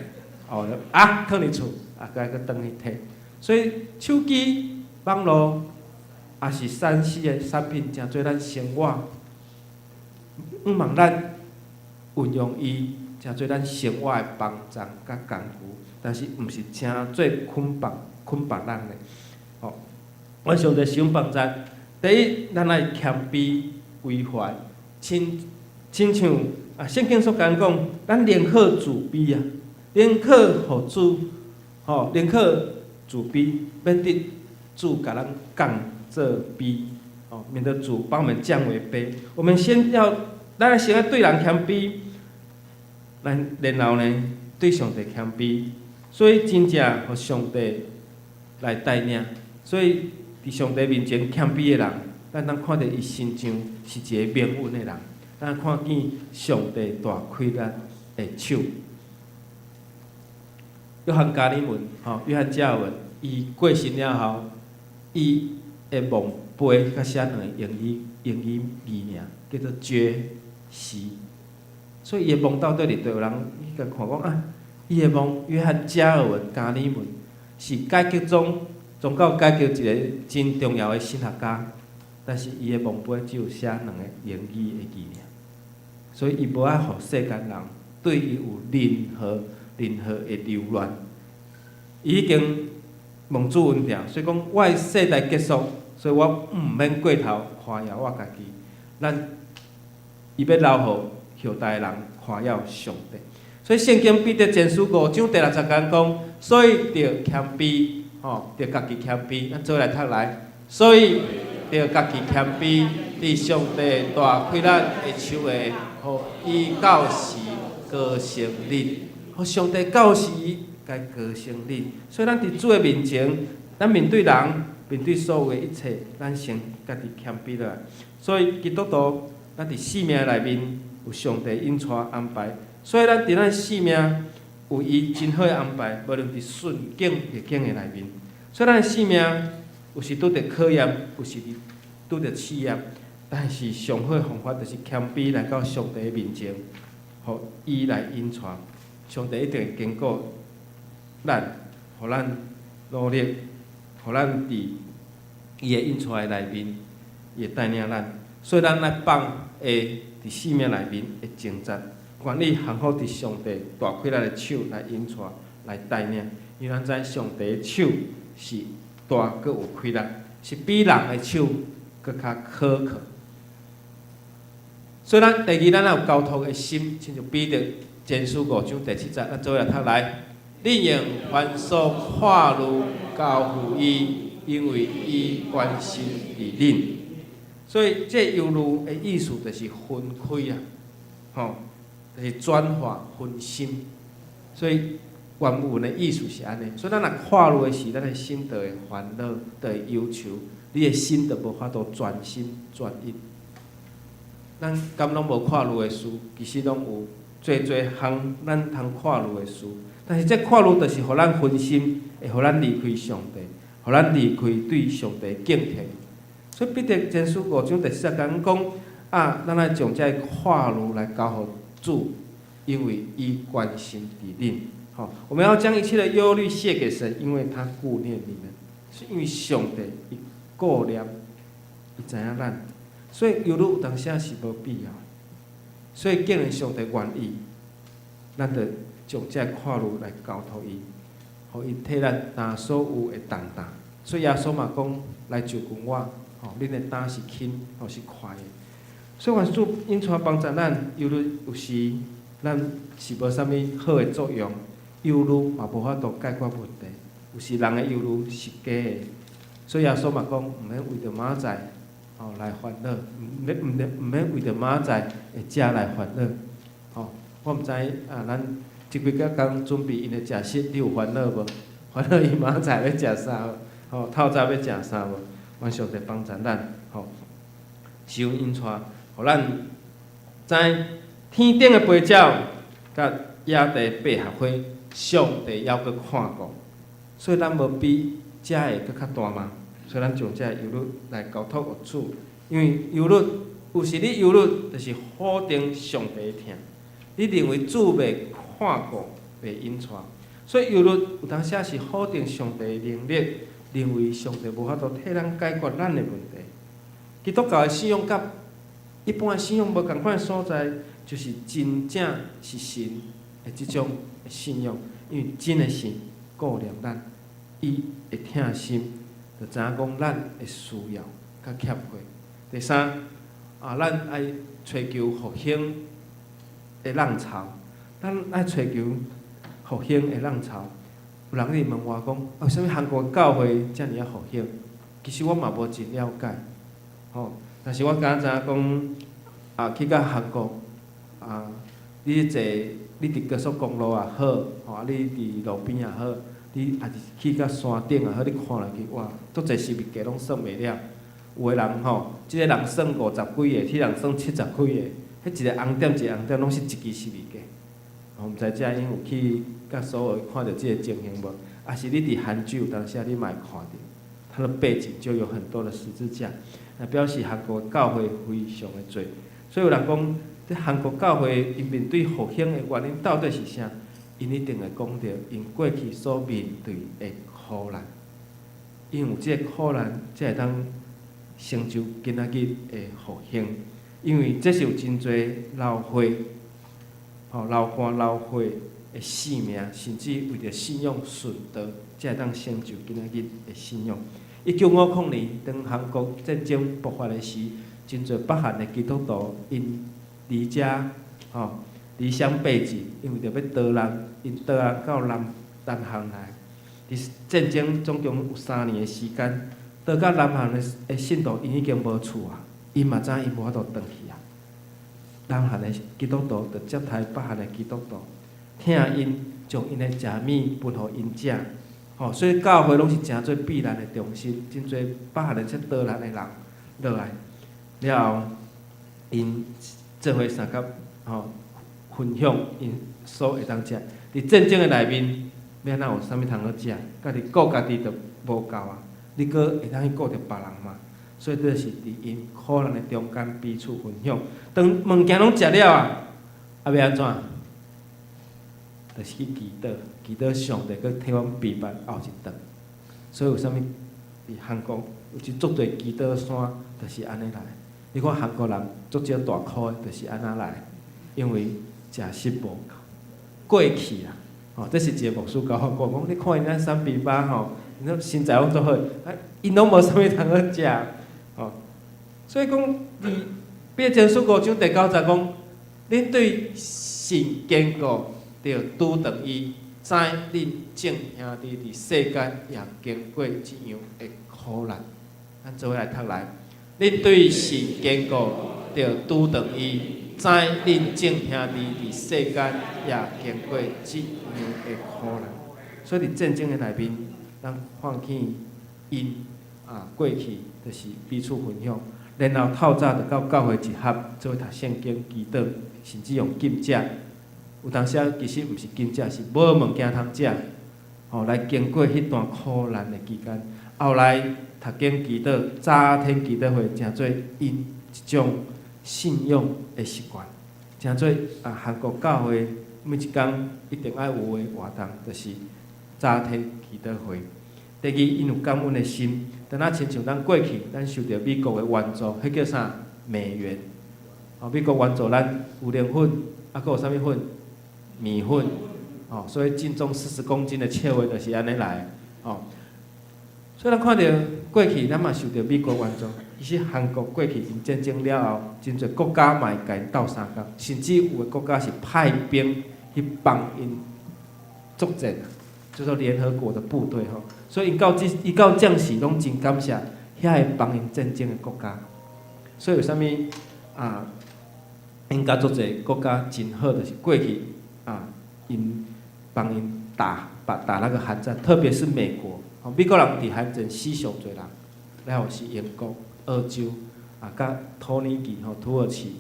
哦，啊，囥佇厝，啊，閣愛閣轉去提。所以手機、網路，也是3C 的產品，誠做咱生活，向望咱運用伊，誠做咱生活的幫助佮工具，但是毋是誠做捆綁捆綁咱的，吼。阮上帝使幫贊，第一，咱愛謙卑為懷，親親像啊，聖經所講講，咱寧可自卑啊，寧可予主，吼，寧可自卑，免得主共咱降做卑，哦，免得主把我們降為卑。我們先要，咱愛先愛對人謙卑，咱然後呢，對上帝謙卑，所以真正予上帝來帶領，所以佇上帝面前謙卑的人，咱通看著伊身上是一个蒙恩的人，咱看見上帝大氣力的手。約翰加爾文，吼，約翰加爾文，伊過身了後，伊的墓碑閣寫兩個英語字爾，叫做 J.C。所以伊的墓到底佇佗有人去共看講啊，伊的墓約翰加爾文加爾文是改革宗宗教改革一個真重要的神學家，但是伊的墓碑只有寫兩個英語的字爾，所以伊無愛予世間人對伊有任何的留戀。伊已經蒙主恩召，所以講我的世代結束，所以我毋免過頭誇耀我家己。咱伊欲留予後代的人誇耀上帝。所以聖經彼得前書五章第六節講，所以著謙卑，吼，著家己謙卑，咱做來讀來。所以著家己謙卑，佇上帝大氣力的手下，予伊到時高升恁，予上帝到時共高升恁。所以咱佇主的面前，咱面對人，面對所有的一切，咱先家己謙卑落來。所以基督徒，咱佇生命內面有上帝引帶安排，所以咱佇咱生命有伊真好的安排，無論佇順境逆境的內面。所以咱的生命有時拄著考驗，有時拄著試驗，但是上好的方法就是謙卑來到上帝的面前，予伊來引帶。上帝一定會堅固咱，予咱努力，予咱佇伊的引帶的內面，伊會帶領咱。所以咱愛放下佇生命內面的掙扎，願意降服佇上帝大氣力的手來引帶、來帶領。因為咱知上帝的手是大閣有氣力，是比人的手閣較可靠。所以咱第二，咱愛有交託的心，親像彼得前書五章第七節，咱做伙來讀來。恁用凡所掛慮交付伊，因為伊關心佇恁。所以這憂慮的意思就是分開啊，吼，就是轉化分心。所以原文的意思是按呢。所以咱若掛慮的時，咱的心就會煩惱，就會憂愁，你的心就無法度專心專一。咱敢攏無掛慮的事，其實攏有濟濟項咱通掛慮的事。但是這掛慮就是予咱分心，會予咱離開上帝，予咱離開對上帝敬虔。所以彼得前書五章第四節講啊，咱愛將這掛慮來交予主，因為伊關心佇恁。吼，我們要將一切的憂慮卸給神，因為他顧念你們，是因為上帝伊顧念，伊知影咱，所以憂慮有當時是無必要。所以既然上帝願意，咱就將這掛慮來交託伊，予伊替咱擔所有的重擔。所以耶穌嘛講，來就近我，吼，恁的擔是輕，吼是快的。所以願主引帶幫助咱，憂慮有時咱是無啥物好的作用，憂慮嘛無法度解決問題。有時人的憂慮是假的，所以耶穌嘛講，毋免為著明仔載吼來煩惱，毋免為著明仔載會食來煩惱。吼，我毋知啊，咱這幾工準備𪜶的食食，你有煩惱無？煩惱伊明仔載欲食啥無？吼，透早欲食啥無？願上帝幫助咱，吼，求引帶，予咱知天頂的飛鳥佮野地百合花，上帝猶閣看顧，所以咱無比遮的閣較大嗎？所以咱將這個憂慮來交託予主，因為憂慮有時你憂慮，就是否定上帝的疼。你認為主袂看顧，袂引帶，所以憂慮有當時是否定上帝的能力，認為上帝無法度替咱解決咱的問題。基督教的信仰佮一般的信仰無仝款的所在，就是真正是神的這種信仰，因為真的神顧念咱，伊會疼心，就知影講咱的需要佮欠缺。第三，啊，咱愛揣求復興的浪潮，咱愛揣求復興的浪潮。有人佇問我講，啊，為啥物韓國教會遮爾仔復興？其實我嘛無真了解，吼。但是我敢知影講，啊，去到韓國，啊，你坐，你佇高速公路也好，吼，啊，你佇路邊也好，你抑是去到山頂也好，你看落去，哇，足濟十字架攏算袂了。有的人吼，這个人算五十幾个，彼人算七十幾個，彼一個紅點一個紅點攏是一支十字架。我毋知遮𪜶有去佮所有看著這个情形無？抑是你佇韓劇有當時你嘛會看著，它的背景就有很多的十字架，來表示韓國教會非常的濟。所以有人講，佇韓國教會𪜶面對復興的原因到底是啥？𪜶一定會講著𪜶過去所面對的苦難，因有這个苦難，才會當成就今仔日的復興。因為這是有真濟流血、吼流汗流血的性命，甚至為著信仰殉道，才會當成就今仔日的信仰。1950年，當韓國戰爭爆發的時，真濟北韓的基督徒𪜶離家吼離鄉背井，因為著欲逃難，𪜶逃難到南韓來。佇戰爭總共有3年的時間，逃到南韓的信徒，𪜶已經無厝啊，𪜶嘛知影𪜶無法度轉去啊。南韓的基督徒就接待北韓的基督徒，疼𪜶，將𪜶的食物分予𪜶食，吼，所以教會攏是成做避難的中心，真濟北韓的這逃難的人落來了後，𪜶做伙相佮吼分享𪜶所會當食。佇戰爭的內面，欲按怎有啥物通好食？家己顧家己就無夠啊！你閣會當去顧著別人嗎？所以這是佇𪜶苦難的中間彼此分享。當物件攏食了啊，啊欲按怎？就是去祈禱，祈禱上帝閣替阮備辦後一頓。所以為啥物佇韓國有一足濟祈禱山，就是按呢來。你看韓國人足少大箍的，就是按呢來，因為食食無夠，過去啊，吼，這是一個牧師共我講，講你看𪜶咱三比巴吼，𪜶身材攏足好，啊，𪜶攏無啥物通好食，吼，所以講佇彼得前書五章第九節講，恁對信堅固，著拄著伊，知恁眾兄弟佇世間也經過這樣的苦難。咱做伙來讀來，恁對信堅固，著拄著伊，知恁眾兄弟佇世間也經過這樣的苦難。所以佇戰爭的內面，咱看見𪜶啊過去就是彼此分享，然後透早就到教會集合，做伙讀聖經、祈禱，甚至用禁食。有當時啊，其實毋是禁食，是無物件通食，吼來經過彼段苦難的期間。後來讀經祈禱，早天祈禱會，成做𪜶一種信仰的習慣，成做啊韓國教會每一工一定愛有的活動，就是早天祈禱會。第二，𪜶有感恩的心，敢若親像咱過去，咱受著美國的援助，彼叫啥？美援。哦，美國援助咱牛奶粉，啊，閣有啥物粉？麵粉。哦，所以淨重40公斤的笑話就是按呢來。哦，所以咱看著過去，咱嘛受著美國援助，其實韓國過去𪜶戰爭了後，真濟國家嘛會共𪜶鬥相共，甚至有的國家是派兵去幫𪜶作戰，叫做聯合國的部隊吼。所以𪜶到這伊到這時攏真感謝遐个幫𪜶戰爭的國家。所以為啥物啊？𪜶佮足濟國家真好，就是過去啊，𪜶幫𪜶打，把打那個韓戰，特別是美國，吼，美國人佇韓戰死上濟人，了後是英國、澳洲啊，佮土耳其吼、土耳其，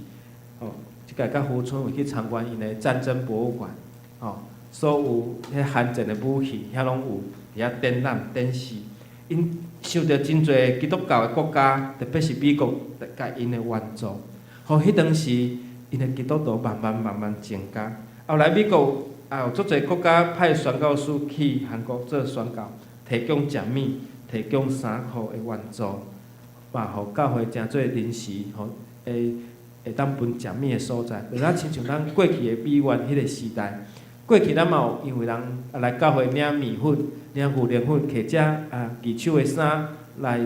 吼，這擺佮胡春偉去參觀𪜶的戰爭博物館，吼，所有彼韓戰的武器，遐攏有佇遐展覽展示。𪜶受著真濟基督教的國家，特別是美國，共𪜶的援助，予彼當時𪜶的基督徒慢慢慢慢增加。後來美國也有足濟國家派宣教師去韓國做宣教，提供食物、提供衫褲的援助，嘛予教會成做臨時吼會會當分食物的所在。就若親像咱過去的美元彼個時代，過去咱嘛有因為人啊來教會領麵粉、領牛奶粉，或者啊二手的衫來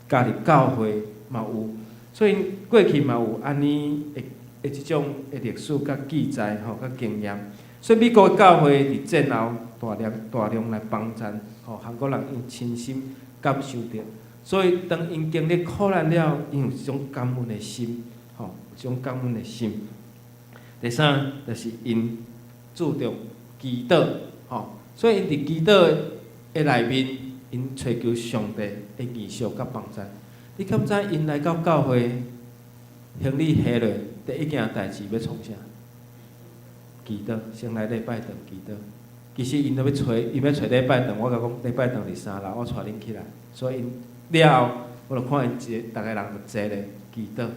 加入教會嘛有，所以過去嘛有按呢的的這種的歷史佮記載吼佮經驗。所以美國的教會佇戰後大量大量來幫贊，吼韓國人𪜶親身感受著。所以當𪜶經歷苦難了，𪜶有這種感恩的心，吼，這種感恩的心。第三就是𪜶注重祈禱，吼，所以𪜶佇祈禱的內面，𪜶揣求上帝的異象佮幫贊。你敢知𪜶來到教會，行李下落，第一件代誌欲創啥？祈禱，先來禮拜堂祈禱。其實𪜶都欲揣，𪜶欲揣禮拜堂，我共講禮拜堂佇三樓，我帶恁起來。所以𪜶了後，我就看𪜶一個，逐个人就坐咧祈禱，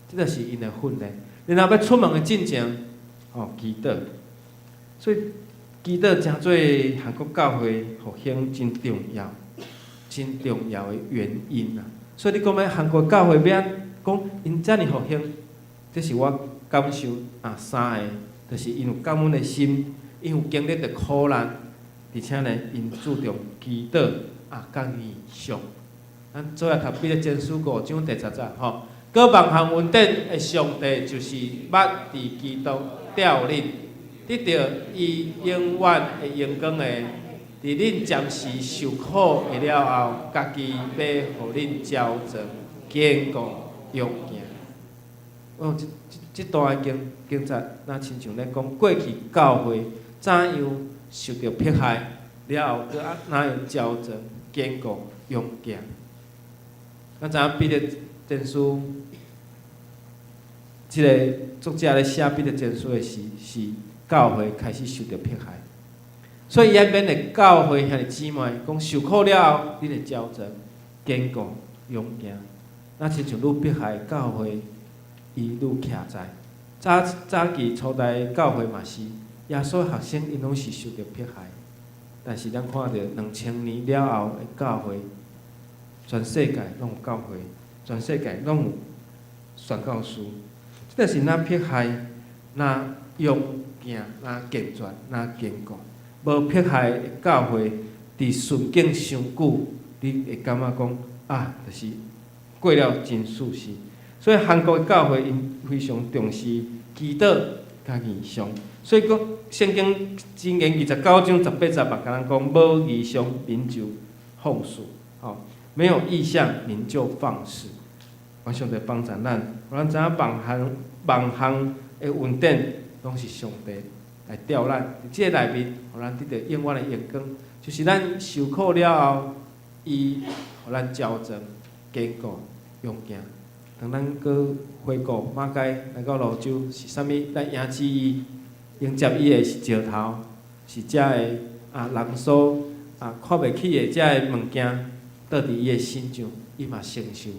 這就是𪜶的訓練。然後欲出門的進前，吼祈禱。所以祈禱成做韓國教會復興真重要、真重要的原因啊！所以你講欲韓國教會欲按講𪜶遮爾復興，這是我感受啊三个，就是𪜶有感恩的心，𪜶有經歷著苦難，而且呢，𪜶注重祈禱啊，佮異象。咱做來讀彼得前書五章第十節吼，閣萬項恩典的上帝就是捌佇基督召恁，得著伊永遠的榮光的，佇恁暫時受苦的了後，家己欲予恁澆裝、堅固、勇健。哦，這這這段經經節，若親像咧講過去教會怎樣受著迫害，了後閣按怎樣澆裝、堅固、勇健。咱知影彼得前書，這个作者咧寫彼得前書的時，是教會開始受著迫害，所以伊愛勉勵教會兄弟姊妹，講受苦了後，恁會澆裝、堅固、勇健。若親像愈迫害教會，伊愈徛在。早早期初代教會嘛是，耶穌學生𪜶攏是受著迫害，但是咱看著2000年了後的教會，全世界攏有教會，全世界攏有宣教師。這就是若迫害，若勇健，若健全，若堅固。無迫害的教會，佇順境傷久，你會感覺講啊，就是過了真舒適。所以韓國的教會𪜶非常重視祈禱佮異象。所以講聖經箴言29章18節嘛，共咱講無異象，民就放肆；吼，沒有異象，民就放肆。願上帝幫助咱，予咱知影萬項萬項的恩典，攏是上帝來召咱。佇這个內面，予咱得著永遠的榮光，就是咱受苦了後，伊予咱澆裝、堅固、勇健。當咱閣回顧馬偕來到蘆洲是啥物？咱迎接伊，迎接伊的是石頭，是遮个啊人所啊看袂起的遮个物件，倒佇伊的身上，伊嘛承受。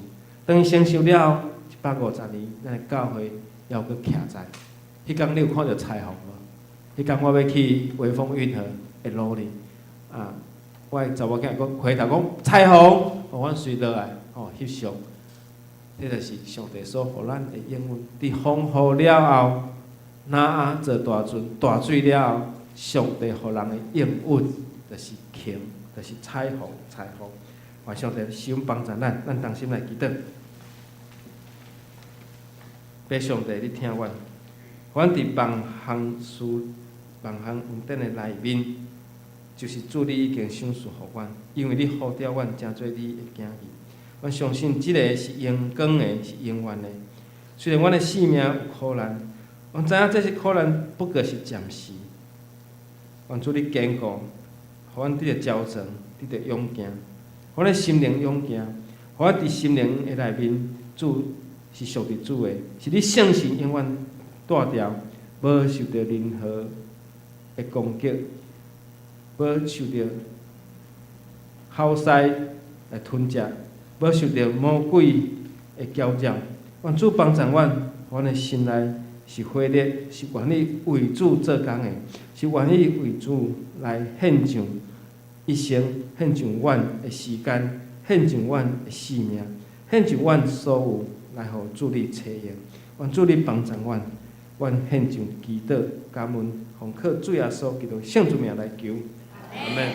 當伊承受了後，150年，咱的教會猶閣徛在。彼工你有看著彩虹無？彼工我欲去微風運河的路裡，啊，我的查某囝閣回頭講彩虹，予阮隨落來，吼翕相。這就是上帝所予咱的應允。佇風雨了後，挪亞坐大船，大水了後，上帝予人的應允就是虹，就是彩虹，彩虹。願上帝賜恩幫助咱，咱同心來祈禱。父上帝，你疼阮，阮佇萬項事、萬項恩典的內面，就是主你已經賞賜予阮，因為你呼召阮成做你的囝兒。阮相信這个是永恆的，是永遠的。雖然阮的性命有苦難，阮知影這是苦難，不過是暫時。願主你堅固，予阮得著矯正，得著勇健，予阮的心靈勇健，予阮佇心靈的內面，主是屬佇主的，是你聖神永遠帶牢，無受著任何的攻擊，無受著口屎來吞食，無受著魔鬼的攪擾。願主幫助阮，阮的心內是火熱，是願意為主做工的，是願意為主來獻上一生，獻上阮的時間，獻上阮的性命，獻上阮所有，來予主你差用。願主你幫助阮，阮獻上祈禱感恩，奉靠主耶穌基督聖主名來求，阿門。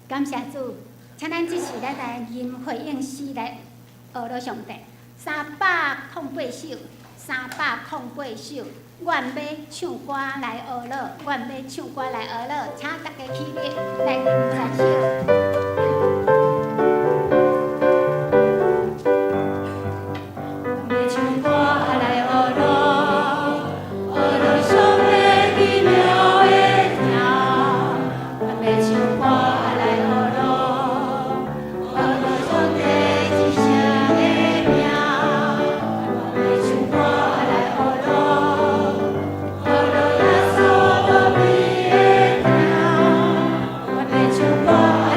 感謝主，請咱這時咱來吟回應詩來學樂上帝。308首，308首，阮欲唱歌來學樂，阮欲唱歌來學樂，請大家起立來吟這首。欲唱歌來學樂，學樂上帝奇妙的疼。阮欲唱歌來學樂，學樂上帝至聖的名。阮欲唱歌來學樂，學樂耶穌無比的疼。阮欲唱歌。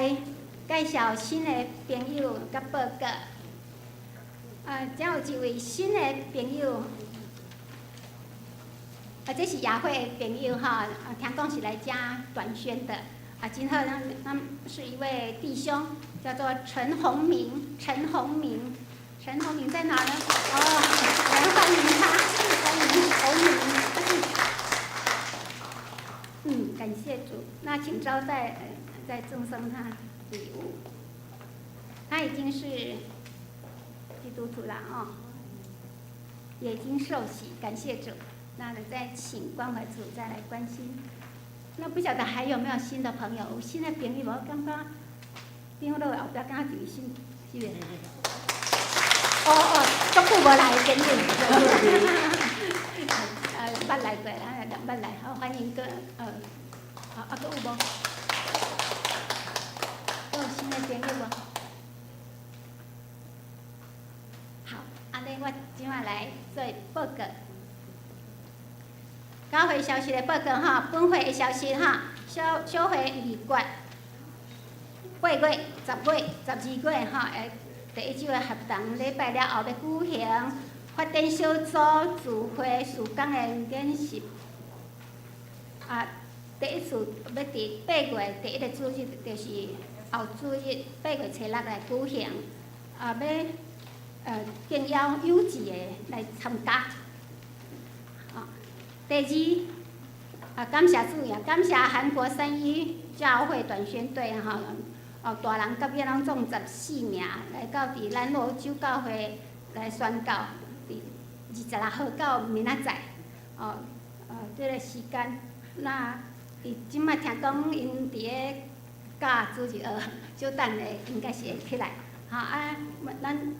來介紹新的朋友佮報告。遮有一位新的朋友，這是雅慧的朋友哈，聽講是來遮短宣的。真好，咱是一位弟兄，叫做陳宏明，陳宏明，陳宏明在哪呢？哦，來歡迎他，歡迎宏明。感謝主。那請招待，再贈送他禮物。他已經是基督徒了哦，也已經受洗，感謝主。那再請關懷組再來關心。那不曉得還有沒有新的朋友？有新的朋友無？我感覺長老後壁敢若一位新，是袂？哦哦，足久無來的朋友，捌來過，啊，捌來，好歡迎閣，好，閣有無？閣有新的朋友無？好，按呢我這擺來做報告。教會消息的報告吼，本會的消息吼，小小會預決8月、10月、12月吼，會第一週的合同禮拜了後欲舉行發展小組聚會事工的研習。第一次欲佇八月第一个主日，就是後主日8月初6來舉行，欲敬邀有志的來參加。第二，感謝主呀，感謝韓國三一教會短宣隊吼，大人佮囡仔攏總14名來到佇咱蘆洲教會來宣教，佇26號到明仔載，這个時間，那伊這擺聽講𪜶佇咧教主日學，小等下應該是會起來，吼啊，咱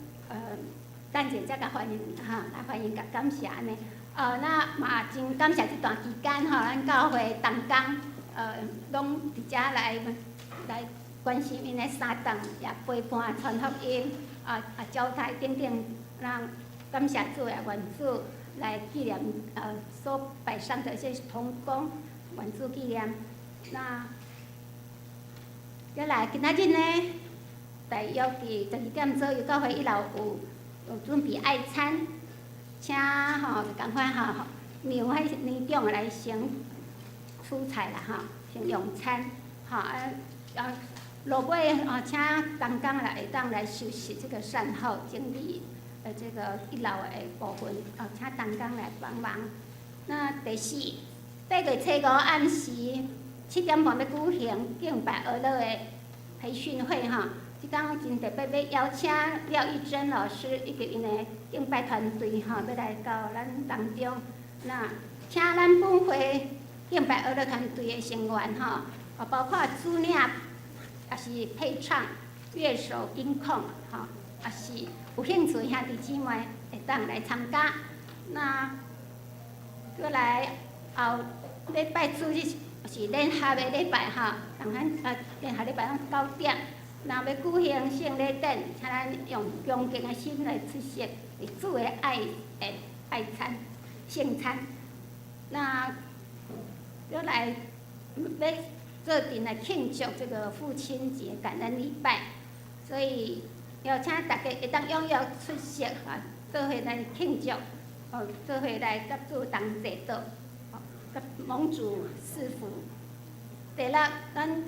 等者才共歡迎，哈，來歡迎佮感謝按呢。那嘛真感謝這段期間吼，咱教會同工，攏佇遮來關心𪜶的三頓，也陪伴傳福音，招待等等，咱感謝主也願主來紀念所擺上的一些同工，願主紀念。那，再來今仔日呢，大約佇12點左右，教會一樓有準備愛餐。請吼，仝款吼，讓彼年長的來先取菜啦吼，先用餐，吼落尾吼，請同工來會當來收拾這個善後整理，這個一樓的部分，請同工來幫忙。那第四，8月初5暗時7點半欲舉行敬拜樂的培訓會吼。這工真特別，欲邀請廖玉珍老師以及𪜶的敬拜團隊吼，欲來到咱當中。那請咱本會敬拜樂團隊的成員吼，包括主領，也是配唱、樂手、音控，吼，也是有興趣的兄弟姊妹會當來參加。那閣來後禮拜主日是聯合的禮拜吼，仝款聯合禮拜攏9點。若欲舉行聖禮典，請咱用恭敬的心來出席主的愛的愛餐、聖餐。那閣來欲做陣來慶祝這個父親節感恩禮拜，所以邀請大家會當踴躍出席啊，做伙來慶祝，做伙來佮主同齊禱，佮蒙主賜福。第六，咱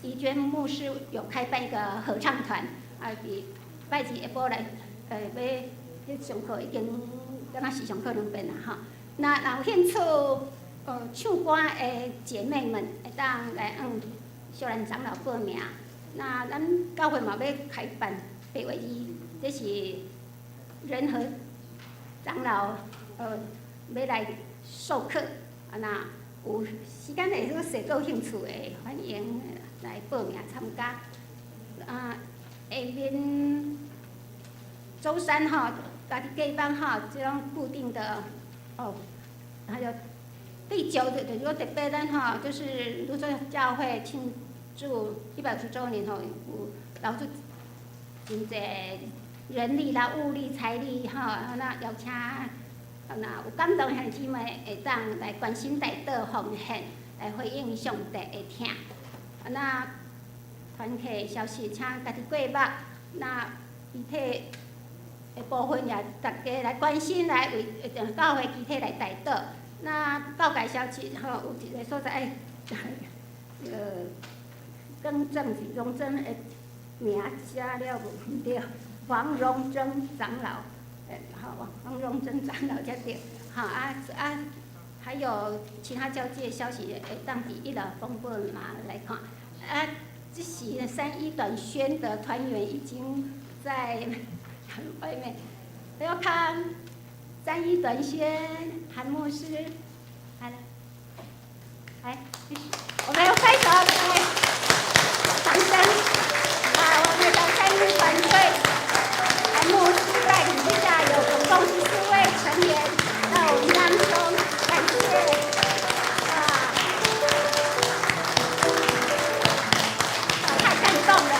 怡娟牧師有開辦一個合唱團，佇拜二下晡來，欲去上課已經，敢若是上課兩遍啦吼。那若有興趣，唱歌的姐妹們會當來向小蘭長老報名。那咱教會嘛欲開辦8月2，這是仁和長老欲來授課，若有時間會好勢閣有興趣的，歡迎來報名參加。下面週三吼，家己隔班吼，這種固定的哦，還有第九的，就是說特別咱吼，就是如說教會慶祝150週年吼，有投出真濟人力啦、物力、財力吼，那邀請若有感動的兄弟姊妹會當來關心代禱奉獻，來回應上帝的疼。那團契消息，請家己過目。那肢體的部分也大家來關心，來為教會肢體來代禱。那告解消息吼，有一个所在愛，更正是榮珍的名寫了無毋對，黃榮珍長老，好，黃榮珍長老才對，好啊啊，還有其他教界消息會當佇一樓公布嘛來看，啊，這時三一短宣的團員已經在外面，要看三一短宣韓牧師，來，來，我們要拍手，來，掌聲，啊，我們的三一團隊，韓牧師帶領之下，有總共14位成員到我們當中，感謝，啊，太感動了。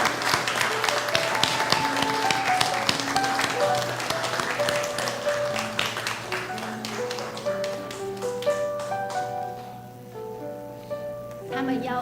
他們邀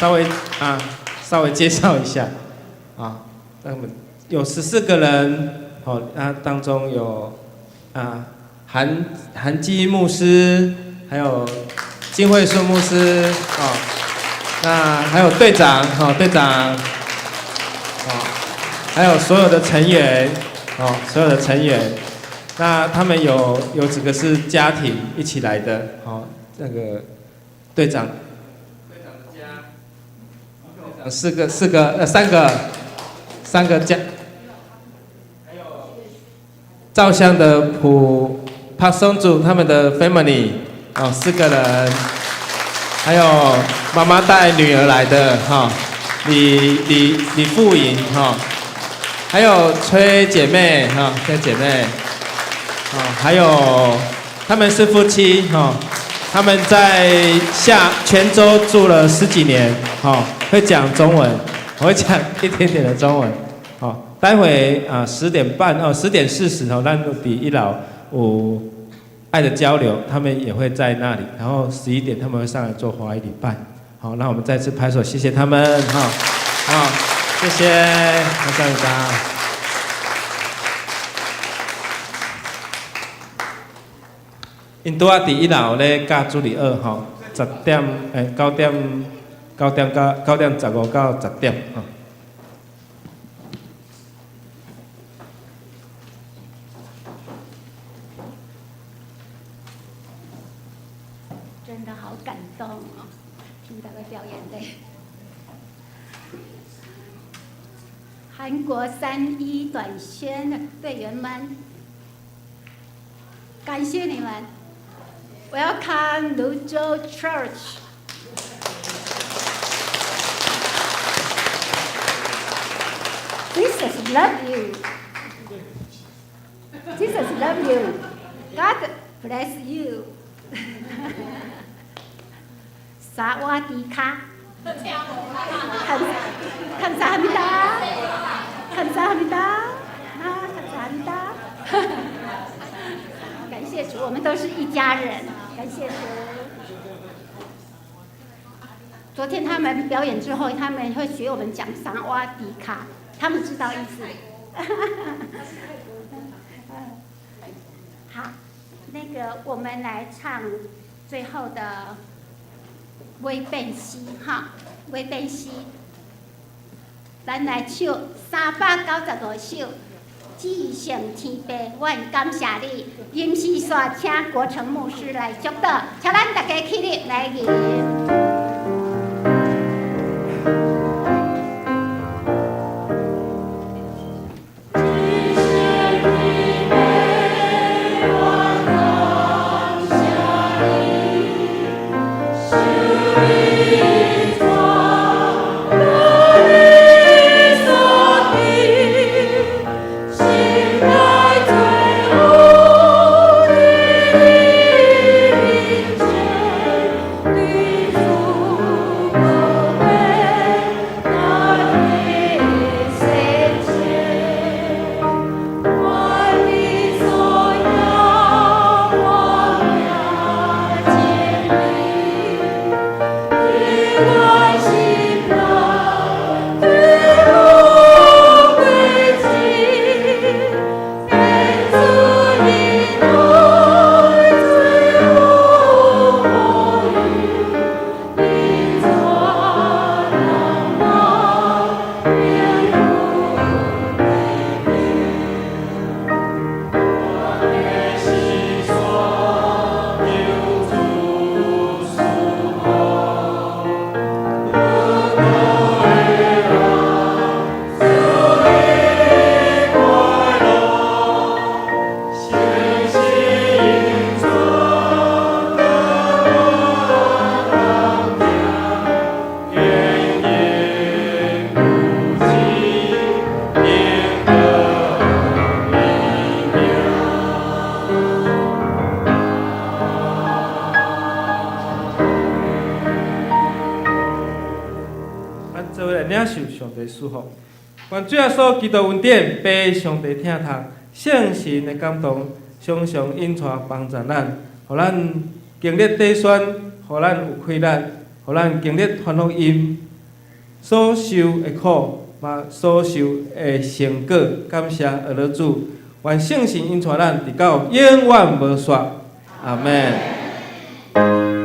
稍微啊，稍微介紹一下啊。那麼有14個人，好，那當中有啊韓基牧師，還有金惠順牧師，哦，那還有隊長，哈，隊長，哦，還有所有的成員，哦，所有的成員，那他們有幾個是家庭一起來的，哦，那個隊長，隊長的家，四個四個呃三個三個家，還有照相的普帕松主他們的 family，哦，四個人，還有媽媽帶女兒來的哈，李富穎哈，還有崔姐妹哈，崔姐妹，哦，還有他們是夫妻哈，他們在下泉州住了十幾年，哈，會講中文，我會講一點點的中文，好，待會啊10點半哦，10點40哦，咱佇一樓有愛的交流，他們也會在那裡，然後11點他們會上來做華語禮拜，好，那我們再次拍手，謝謝他們，哈，好，謝謝，감사합니다。𪜶拄仔佇一樓咧教主日學吼，十點欸九點九點到9點15到10點吼。真的好感動哦，聽到個掉眼淚。韓國三一短宣的隊員們，感謝你們。Welcome 蘆洲 Church。Jesus love you. Jesus love you. God bless you. 薩瓦迪卡。감사합니다。감사합니다。啊，감사합니다。感謝主，我們都是一家人。感謝主。昨天他們表演之後，他們會學我們講薩瓦迪卡，他們知道意思。好，那個我們來唱最後的威變西哈，威變西，咱來唱395首。至聖天父，我感謝你。臨時煞請國成牧師來祝禱，請咱大家起立來吟。上帝賜福，願主耶穌基督恩典，父上帝疼痛，聖神的感動，常常引帶幫助咱，予咱經歷短宣，予咱有氣力，予咱經歷傳福音，所受的苦，嘛所受的成果，感謝阿樂主，願聖神引帶咱直到永遠無煞。阿門。